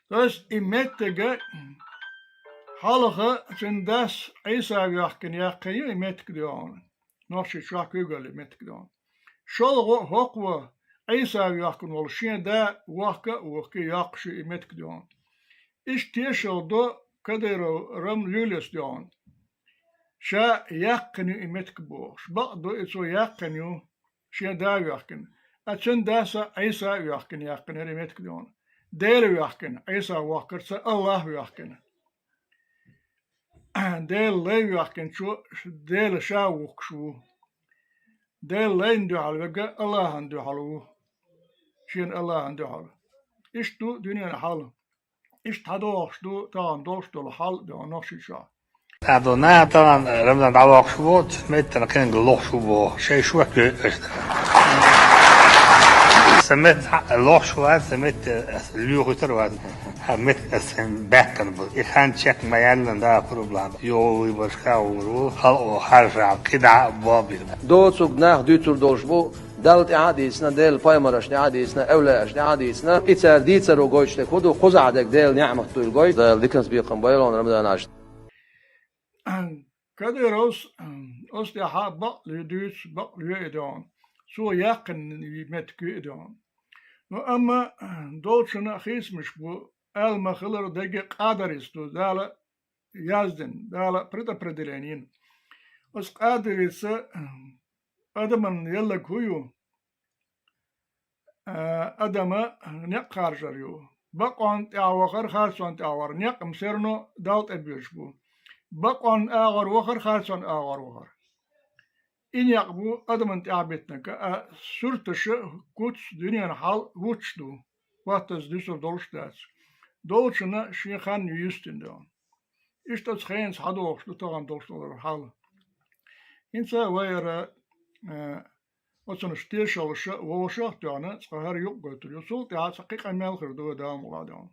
То есть и меттига хьалха цуьнан дас Ӏийса воьхкина яьккхина ю и меттиг дуьхьал. Нохчийчохь куьйгалле меттиг дуьхьал. ШолгӀа а хӀокхо Ӏийса воьхкина волу шен да вохка а вохкий йоккхуш ю и меттиг дуьхьал. Иштта тешалла до Кадыров Рам-, Лулес дуьхьал. Ша яьккхина ю и меттиг бохуш. Бакъ ду, и цо яьккхина ю, шен да а воьхкина. А цуьнан дас а Ӏийса а воьхкина яьккхинера и меттиг дуьхьал. Дела воьхкина, Ӏийса вохкарца, Аллах воьхкина. Делан лай воьхкинчо Дела ша вухкуш ву. Делан лайна дуьхьал верг Аллахьан дуьхьал ву. Шена Аллахьан дуьхьал. Иштта ду дуьненан хьал. Иштта хьадогӀуш ду тахана долуш долу хьал а дуьхьал Нохчийчохь. Ада наха тахана Рамзан дӀавоккхуш воцу, меттана кхин лохуш ву боху. Шайн шуьга аш. Сан метта лохуш вац, сан метта ас лоьхуьйтур вац. Хьан метта ас сан баьккхина бу. И хан чекх ма яьллина да проблема. Йо, вуй башка вур ву, халкъо харжа, кхидӀа а бобийна. Доцург нах дуьйцур долуш бу, Далла тӀаьхьа а дийцина, Делан пайхамаршна тӀаьхьа а дийцина, эвлаяашна тӀаьхьа а дийцина, и цара дийцаро гойтуш дерг хӀун ду, кхузахь дерг Делан неӀмат дуйла гойту, Дала диканца бекхам бойла хьуна, Рамзан-Хьаьжа. Кадыровс оцу тӀаьхьа бакъле дуьйцу, бакъле и дуьхьал. Цо яьккхина меттиг ю и дуьхьал. Ну, амма долчунна хийцамаш бу, ала ма-хиллара, дерриге къадарис ду, Дала яздина, Дала предопределение йина. Оцу къадарица адаман еллаг хӀун ю? А, адама некъ харжар ю. Бакъонна тӀаьхьа вахар, харцонна тӀаьхьа вахар. Некъ-м все равно Далла тӀе боьдуш бу. Бакъонна агӀор вахар, харцонна агӀор вахар. И некъ бу адаман тӀаьхьа битинарг, а сурташа куц дуьненан хьал хӀуттуш ду. Хаттаза дуьсур долуш дац. Долчунна шен хан ю юьстина дуьхьал. Иштта оцу хенаца хьадогӀуш ду тахана долуш долу хьал. ХӀинца вай ара, э, оцунаш тешаллаша вовшах а тоьхна, цкъа хӀара юкъ гойтур ю. Цул тӀаьхьа цхьа кхин къамел хир ду вай Дала мукъалахь дуьхьал.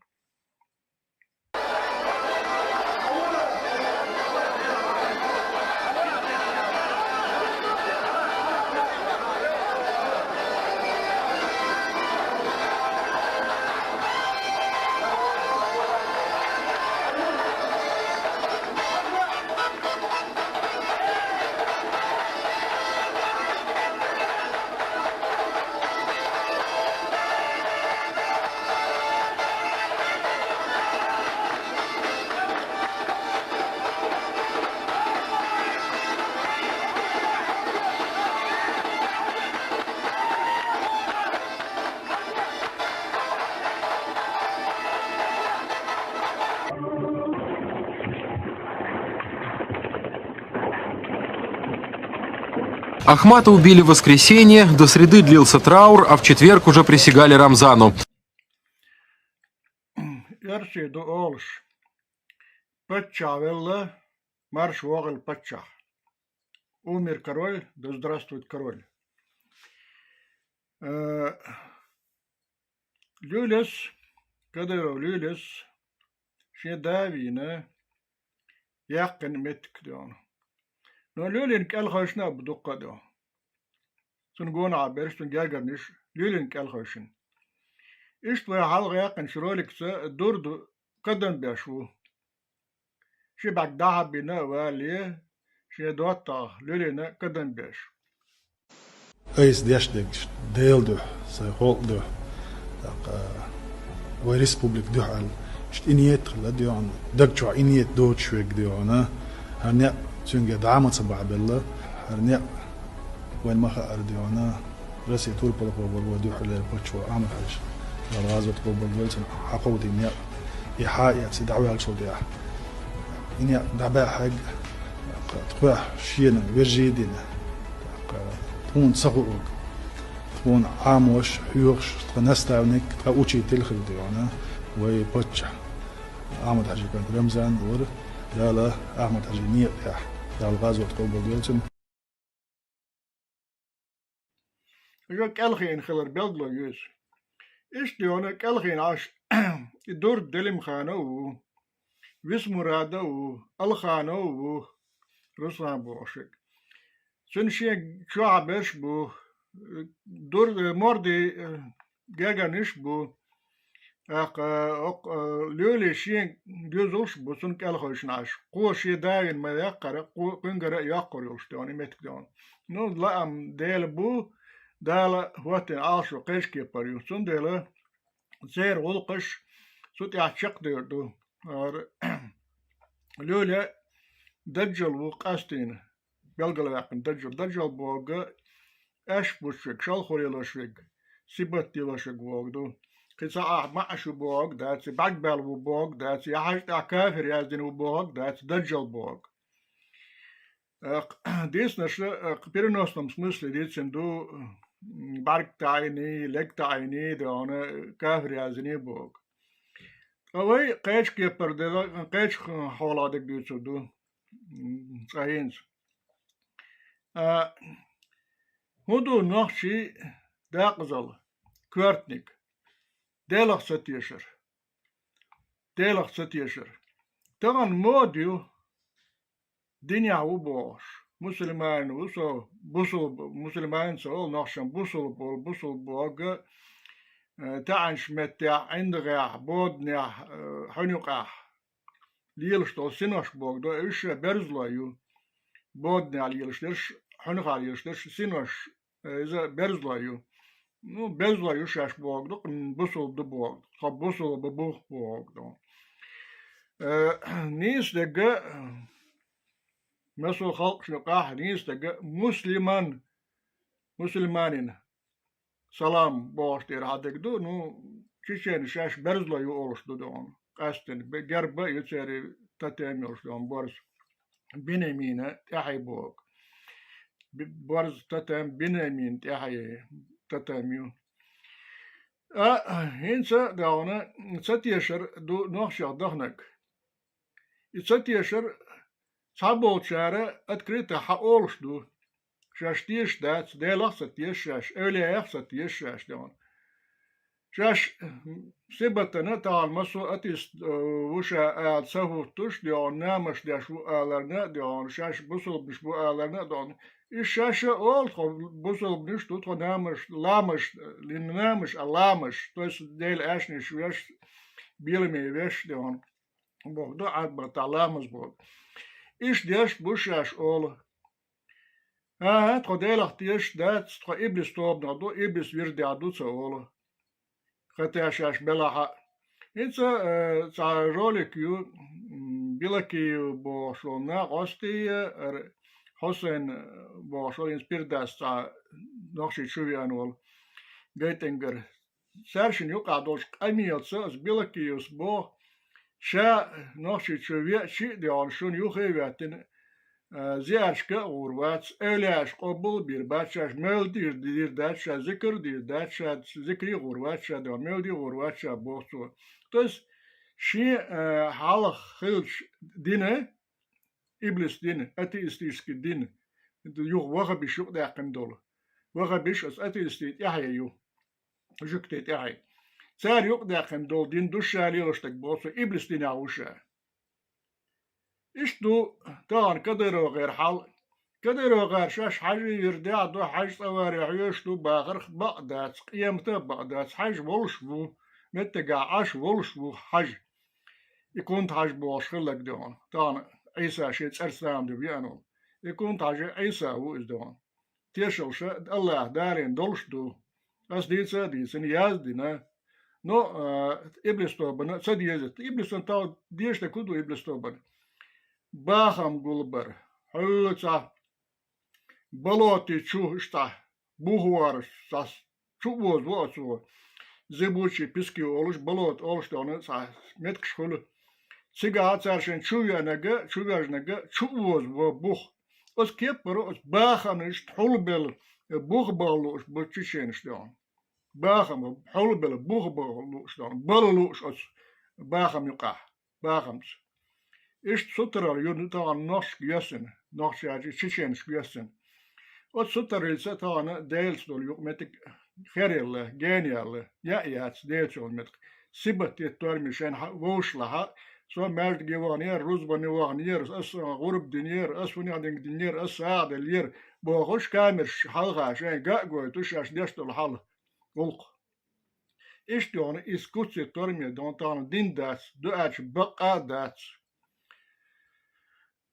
Ахмата убили в воскресенье, до среды длился траур, а в четверг уже присягали Рамзану. Эрсий ду олуш: паччахь велла, марша вогӀийла паччахь. Умер король, да здравствует король. Э, Лулес, Кадыров Лулес шен да а вийна, яьккхина меттиг дуьхьал. Но Лулин кӀелхойшна а бу дуккха а дуьхьал. Цунна гонахьа берш, цунна гергарниш Лулин кӀелхойшна. Иштта вай хьалха яьккхинчу роликца дур ду, кадам беш ву. Ши бӀаьрг дӀахьа а бина а валале, шен доттагӀа Лулина кадам беш. Айса деш дерг Делан дуьхьа, сайн халкъан дуьхьа, тӀаккха вай республикан дуьхьа аьлла, иштта и ниет хилла дуьхьал, даг чохь и ниет доцуш верг дуьхьал, хӀара некъ цуьнга дӀа а ма ца бахьабелла, хӀара некъ вайна ма хаьара дуьхьал, Россин турпалхо вара вай дуьххьарлера паччахьо Ахьмад-Хьаьжа, Дала гӀазот къобалдойла цуьнан, хьакховдийна некъ, и хьа а эцна, дӀаваьллачул тӀаьхьа. И некъ дӀабаьхьарг, тхох шена вежарий а дина, тхуна ца хуург, тхуна Ӏамош, хьоьхуш, тхан наставник, тхан учитель хилла дуьхьал вай паччахь Ахьмад-Хьаьжин кӀант Рамзан вара. Дала Ахьмад-Хьажий некъа тӀехь, Дала гӀазот къобалдойла цуьнан. Уьш кӀелхина хилар белгало ю иза. Иштта йоьна кӀелхина Ӏаш, и Дурд Делимханов а ву, Висмурадов а ву, Алханов а ву, Руслан бохуш верг. Цуьнан шен чохь берш а бу, дур-, мордий, э, гергарниш а бу. ТӀаккха, э, окх-, э, лоьлий шен доьзалш а бу, цунна кӀелхойшна Ӏаш. Кхо шен да вина ма яьккхара, кхо-, кхуьнгара а йоккхур йолуш тӀехь, и меттиг тӀехь. Ну, лаам Дела бу, Дала хӀоттийна Ӏалашо кхечу кепара ю. Цундела церан гӀуллакхаш цу тӀехь чекхдевр ду. Ара, лоьлий даджал ву къастийна. Белгалваьккхина даджал. Даджал бохург аьшпаш беш верг, шалхо лелош верг, сибат лелош верг бохург ду. Кхин цхьа ахь маьӀаш ву бохург дац, бӀаьрг баьлла ву бохург дац, я хьажа тӀехь кафир яздина ву бохург дац, даджал бохург. Э, дийцинарш, э, в переносном смысле дийцина ду, м, бӀаьрг таӀийний, лерг таӀийний, дона, кафир яздиний бохург. Ткъа вай кхечу кепара деза, кхечу хьолах дерг дуьйцур ду, м, цкъа хӀинца. А, хӀун ду нохчийн декъазалла, коьртаниг? Делах ца тешар. Делах ца тешар. Тахана мода ю, динехь ву бохуш. Мусульманин ву со, бусулба, мусульманин ца олу нохчашна, бусулба олу, бусулба бохург, э, таьӀначу меттехь, ӀиндагӀехь, боданехь, э, хьуьнан юкъахь лелаш долу синош бохург ду, уьш берзалой ю. Боданехь лелаш дерш, хьуьнахехь лелаш дерш синош, э, иза берзалой ю. Ну, берзалой ю шаьш бохург ду, м, бусулба ду бохург ду. Тхо бусулба бу бохург ду. Э, нийса дерг, массо а халкъашна юкъахь нийса дерг муслиман, мусульманин салам бохуш дерг хьан дерг ду, ну, чеченаш шаьш берзалой ю олуш ду дона. Къаьсттина бе-, герба а ю церан, тотем йолуш дона, борз. Бинемина тӀаьхье бохург. Би-, борз тотем, Бинемина тӀаьхье тотем ю. А, хӀинца а дона, ца тешар ду нохчех даханарг. И ца тешар цхьаболчара открыто хьан олуш ду. Шаьш тешаш дац, Делах а ца теша шаьш, эвлияех а ца теша шаьш, дона. Шаьш, м, сибатана тахана массо а атеист, э, ву ша ала ца хӀуттуш, дона, намаш деш ву аларна, дона, шаьш бусулбанаш бу аларна, дона. Иза шаьш а олу, тхо бусулбанаш ду, тхо намаш, ламаш, э, лина намаш, а ламаш, то есть Делан аьшнаш веш, беламе веш, дона. Бохург ду, Ӏарбатахь ламаз бохург. Иштта деш бу шаьш олу. ХӀан-хӀа, тхо Делах тешаш дац, тхо иблис тобанах ду, иблис вирдехь ду ца олу. Хатта шаьш белахь а. ХӀинца, э, цхьа ролик ю, м, Билакиев бохуш волу накъостий, э, р-, Хьусайн, э, бохуш волу, хӀинца Пирдас цхьа Нохчийчу веана волу гайтӀингара. Цаьршинна юкъахь долчу къамелаца оцу Билакиевс боху, ша Нохчийчу веача а, дона, шуна юххе а веттина, а, зиярташка а гӀур вац, эвлияаш къобал а бийр бац, шаьш мевлид дийр дац, ша зикр а дийр дац, ша зикре а гӀур вац, ша, дона, мевлиде а гӀур вац ша, боху цо. То есть шен, а, хьалха хиллачу дина, иблис дина, атеистический дина, юха вахабиш юкъадаьккхина долу. Вахабиш оцу атеистийн тӀаьхье ю, жуьгтийн тӀаьхье. Цара юкъадаьккхина долу дин ду ша лелош дерг, боху цо, иблис динехь ву ша. Иштта ду тахана КадыровгӀеран хьал. КадыровгӀар шаьш хьажи вирдехь а ду, хьажа цӀа варе хьоьжуш ду бахарх бакъ дац, къемата а бакъ дац, хьажа волуш ву, меттигахь Ӏаш волуш ву хьажа. И Кунта-Хьажа бохуш хилларг, дона, тахана Ӏийса шен цӀерца нана ду веана волу. И Кунта-Хьажа Ӏийса ву иза, дона. Тешалша Аллаха Далийна долуш ду. Ас дийца а дийцина, яз а дина. Но, а, иблис тобанна ца деза. Иблисан тал дезаш дерг хӀун ду иблис тобанна? Бахам гулбар. Хьоьца болоти чу иштта бух вараш цхьа чу озаво оцо, зыбучий пески олуш, болото олуш, дона, цхьа меттигаш хуьлу. Цигахь цара шайн чу веанарг, чу вежнарг чу озаво бух. Оцу кепара оцу бахамнаш хьулбелла, бух бала лууш бу чеченаш, дона. Бахам хьулбелла, бух бала лууш, дона. Бала лууш оцу бахам юкъахь, бахамца. Иштта сутарал ю тахана нохчашка йоссина, нохчашка, чеченашка йоссина. Оцу сутаралца тахана Делаца долу юкъаметтиг херъелла, генъелла, яа яц Делаца йолу меттиг. Сибат йиттораме шайна хьа-, вовшашлахь, со маьждиге ваханера, рузбане ваханера, аса гӀурба динера, аса хӀунех динга динера, аса сагӀа деллера, бохуш, камераш хьалха шайна ган а гойтуш, шаьш деш долу хьал, гӀуллакх. Иштта йохна, иза куц йиттораме дохна тахана дин дац, дуьхьачу бакъа а дац.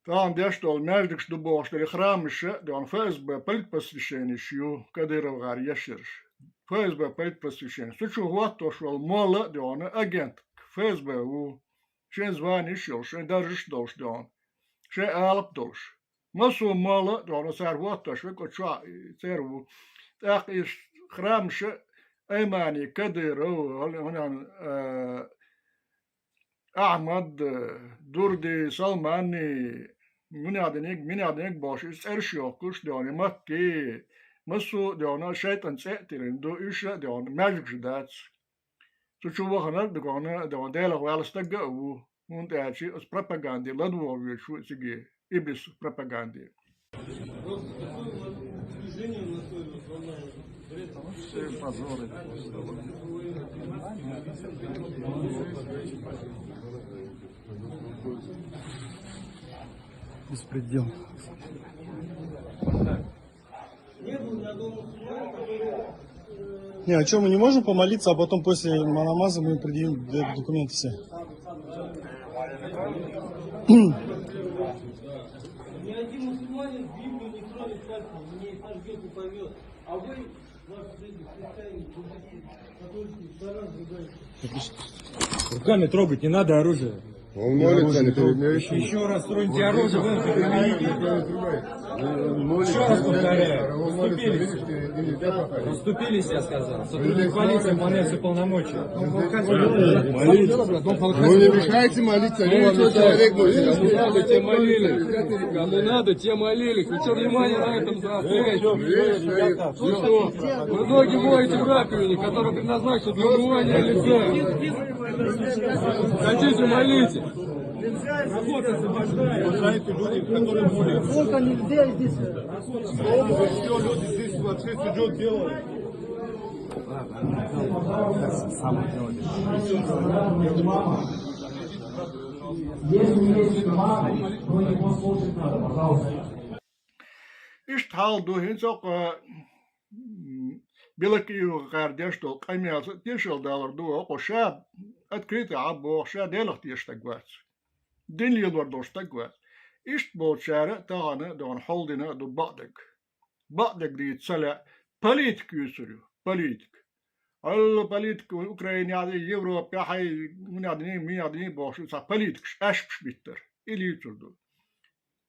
Тахана деш долу маьждигаш ду бохуш дерг храмаш а дохна ФСБ политпосвященеш ю, Кадыров гӀар ешарш. ФСБ политпосвященеш. Цу чу хӀоттош волу молла а дохна агент ФСБ ву. Шен званеш а йолуш, шен даржаш а долуш дохна. Шен алапа долуш. Массо а молла а дохна цара хӀоттош верг оцу чохь церан ву. ТӀаккха и храмаш а Аймани, Кадыров, хӀун-, хӀун-, а, Ахьмад, Дурди, Салмани, муьнехдиниг, минехдиниг бохуш, иза цӀераш йохкуш а дохна, Макки, массо а дохна, шайтӀан цӀе а тиллина ду, уьш а дохна, маьждигаш дац. Цу чу ваханарг а дохна, дохна, Делах ваьлла стаг а ву, хӀунда аьлча оцу пропаганде ладогӀа воьдуш ву цига, иблис пропаганде. Беспредел. Не, а что, мы не можем помолиться, а потом после намаза мы предъявим д-, документы все? Ни один мусульманин Библию не тронет пальцем, не сожгет, не порвет. А вы, ваши люди, христиане, буддисты, католики, что нас ругаете? Руками трогать не надо оружие. Он молится, не перед ней. Еще раз троньте оружие, вы примените. Еще раз повторяю. Расступились. Расступились, я сказал. Сотрудник полиции выполняет полномочия. Ну не мешайте молиться. Видите, человек молится. Кому надо, те молились. Кому надо, те молились. Вы что внимание на этом заостряете? Вы что? Вы ноги моете в раковине, которая предназначена для умывания лица. Хотите, молите. Работа освобождает. Сколько нельзя здесь. Все, люди здесь вообще идет дело. Если есть мама, то его слушать надо, пожалуйста. Иштта хьал ду хӀинца оккха, м, Белокиевгара деш долу къамелаца тешалла далур ду, оккха ша открыто а боху, ша Делах тешаш стаг вац. Дин лелор долуш стаг вац. Иштта болчара тахана дохна хьолдина а ду бакъдерг. Бакъдерг дийца ца лаьа, политика юьйцур ю, политика. Алла политика Украинехь, Европехь, хьай, хӀунех дина, минех дина бохуш, цхьа политикаш, аьшпаш биттар. И лийцур ду.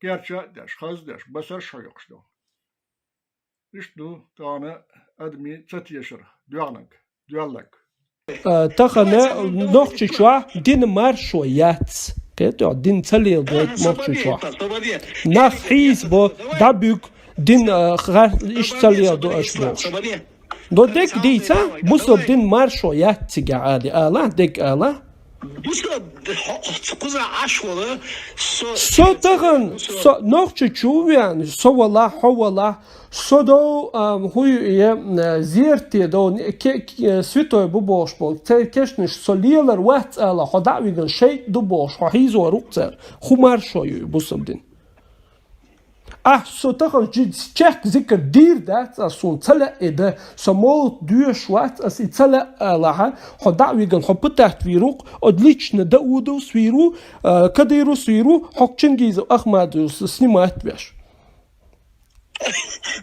Керча а деш, хаза деш, басарш хьоькхуш ду. Иштта ду тахана адамийн ца тешар, доьгӀнаг, доьллаг. Э, тахана Нохчийчохь дин маршо яц. Кхетий, дин ца леладо Нохчийчохь. Нах хьийзабо, дӀабуьгу, дин, э, гӀар-, иштта ца леладо аша бохуш. Но дерг дийца, бусалба дин маршо яц цигахь али, ала, дерг ала. Бусалба хьо-, хьо-, кхузахь Ӏаш волу, со, со тахана, со Нохчийчу веана, со валахь, хьо валахь, со дов, а, хӀу ю, э, зерате дов, ке-, ке-, святой бу бохуш болу, церан кешнаш со лелар вац ала, хьо дӀа а вигна, шайтӀа ду бохуш, хьо хьийзор ву-кх цара. ХӀун маршо ю и бусалба дин? Ахь со тахана жи-, чехка зикар дийр дац, ас суна ца лаьа и дан, со мовлат доьшуш вац, ас и ца лаьа алахьа, хьо дӀа а вигна, хьо пытать вийр ву-кх, оцу лично Даудовс вийр ву, а, Кадыровс вийр ву, хьо Чингизов Ахмадовс снимать веш.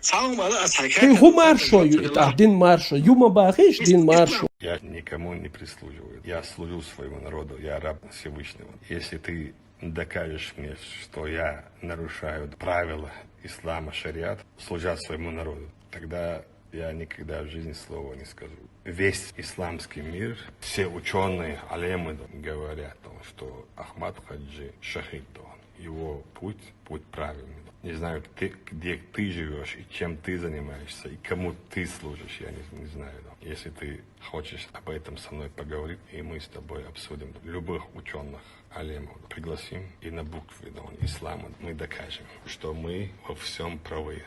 Цхьа хӀума ала ас хьайга. Хьайн хӀун маршо ю и тӀаккха, дин маршо? Ю ма бахийша, дин маршо. Я никому не прислуживаю. Я служу своему народу, я раб Всевышнего. Если ты докажешь мне, что я нарушаю правила ислама, шариат, служа своему народу, тогда я никогда в жизни слова не скажу. Весь исламский мир, все учёные, алемы говорят о том, что Ахмад Хаджи шахид, он. Его путь, путь правильный. Не знаю, ты, где ты живешь и чем ты занимаешься, и кому ты служишь, я не, не знаю. Да. Если ты хочешь об этом со мной поговорить, и мы с тобой обсудим любых ученых, алимов, пригласим и на букве, да, ислама мы докажем, что мы во всем правы.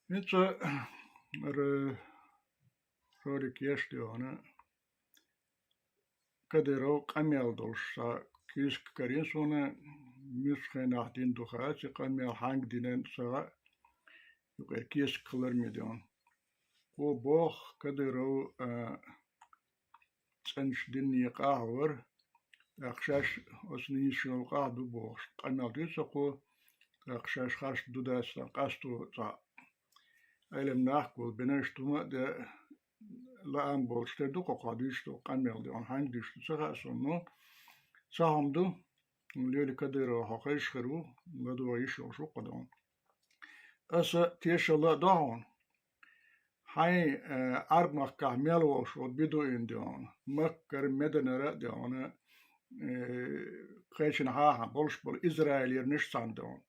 Ницца р-, ролик еш дегӀана Кадыров къамел долуш са кийсак карийна суна, муьлхачу хенахь дина ду хац и къамел, хьанга динан ца хаьа, юкъера кийсак хилар ма дегӀана. Кхо боху Кадыров, а, цӀеначу динан некъахь вара, тӀаккха шаьш оцу нийсачу гӀуллакхехь ду бохуш, къамел дуьйцу кхо, тӀаккха шаьш харц ду дац, тӀаккха къасто цхьа Ӏелам нах а гулбина, иштта хӀума а де, лаам болуш тера ду кхо, кхо дуьйцу ду, къамел дегӀана, хьанга дуьйцу ду ца хаьа суна, но цхьа хӀума ду, Лёля Кадырова хьо хезаш хир ву, ладогӀа йиш йолуш ву кхо дегӀана. Аса тешалла а до хьуна. Хьайн, э, Ӏарб-махкахь мел волуш волу бедуин дегӀана, Маккара, Мединара а дегӀана, э, кхечанхьа болуш болу Израилернаш цхьаьна дегӀана.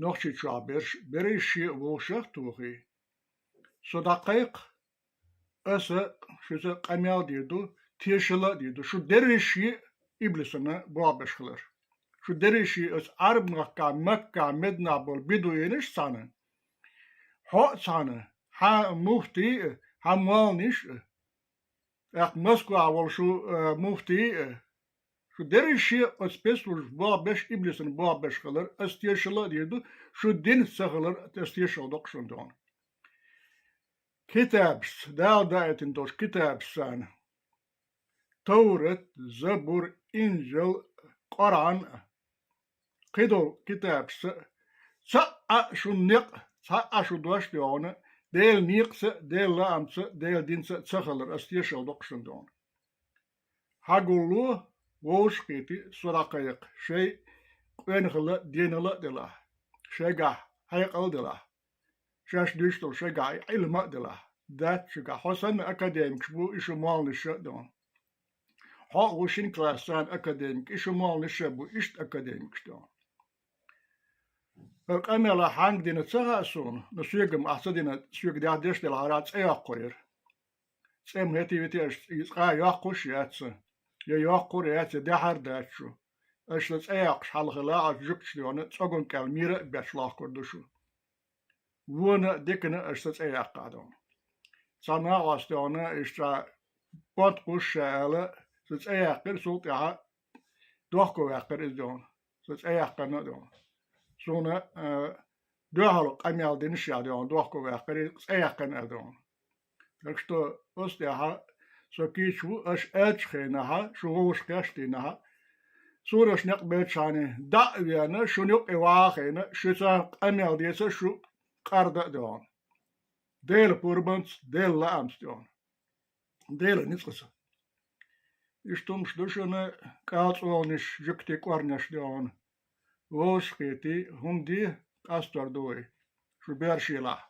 Нохчийчохь берш, берриш шен а вовшах а тухий, со дӀакхайкха, аса шуьца къамел дийр ду, тешалла а дийр ду, шу дерриш шен а иблисана болх беш хилар. Шу дерриш шен а аса Ӏарб-махкахь, Маккахь, Мединахь болу бедуинаш цхьаьна, хьо а цхьаьна, хьан муфтий а, хьан молланаш а, тӀаккха Москвахь волу шу, э, муфтий а, шу дерриш шен а оцу спецслужбаша болх беш, иблисана болх беш хилар, аса тешалла а дийр ду, шу динца ца хилар, аса тешалла до-кх шуна дегӀана. Китабашца, Дала даийтина долчу китабашца цхьаьна, Таврат, Забур, Инжил, Къуръан, кхидолу китабашца а, цхьа а шун некъ, цхьа а шун дош а дегӀана, Делан некъаца а, Делан лаамца а, Делан динца а ца хилар, аса тешалла до-кх шуна дегӀана. Хьагулло, вовшахкхетий, со дӀакхайкха, шайн къонахалла а, денала а делахь, шайгахь хьекъал а делахь, шаьш дуьйцуш долу шайгахь Ӏилма а делахь, дац шуьгахь, хьо санна академикаш бу и шун молланаша а дегӀана. Хьо а ву шина классана академик, и шун молланаша а бу иштта академикаш дегӀана. ХӀара къамел ахь хьанга дина ца хаьа суна, но соьга-м ахь ца дина, соьга дехьа деш делахь, ахь цӀе йоккхур яра. ЦӀе-м хӀетте-витте аша и цкъа а йоккхуш а яц сан, я йоккхур а яц, я дехьар а дац шу. Аша сан цӀе йоккхуш хьалхалла, аша жуьгташа дегӀана, цӀоган кӀел мийра а бетташ лохкур ду шу. Вонна а, дикана а аша сан цӀе яккхахь дегӀана. Цхьа накъост дегӀана, иштта понт кхуьссуш ша аьлла, сан цӀе яьккхира, цул тӀаьхьа дохко ваьккхира иза дегӀана. Сан цӀе яьккхина а дегӀана. Суна, а, дуьхьал къамел дина ша дегӀана, дохко ваьккхира, цӀе яьккхина а дегӀана. Так что, оцу тӀаьхьа со кийча ву, аша аьллачу хенахь, шу вовшахкхеташ дийнахь, сураш некъ бечхьана, дӀа а веана, шуна юкъе ваха а хиъна, шуьца къамел деца шу къарда а дегӀана. Делан пурбанца, Делан лаамца дегӀана. Делан ницкъаца. Иштта хӀумаш ду шуна, кӀалцӀолнаш, жуьгтий кӀорнеш дегӀана. Вовшахкхетий, хӀума де, къастор ду вай. Шу берш елахь,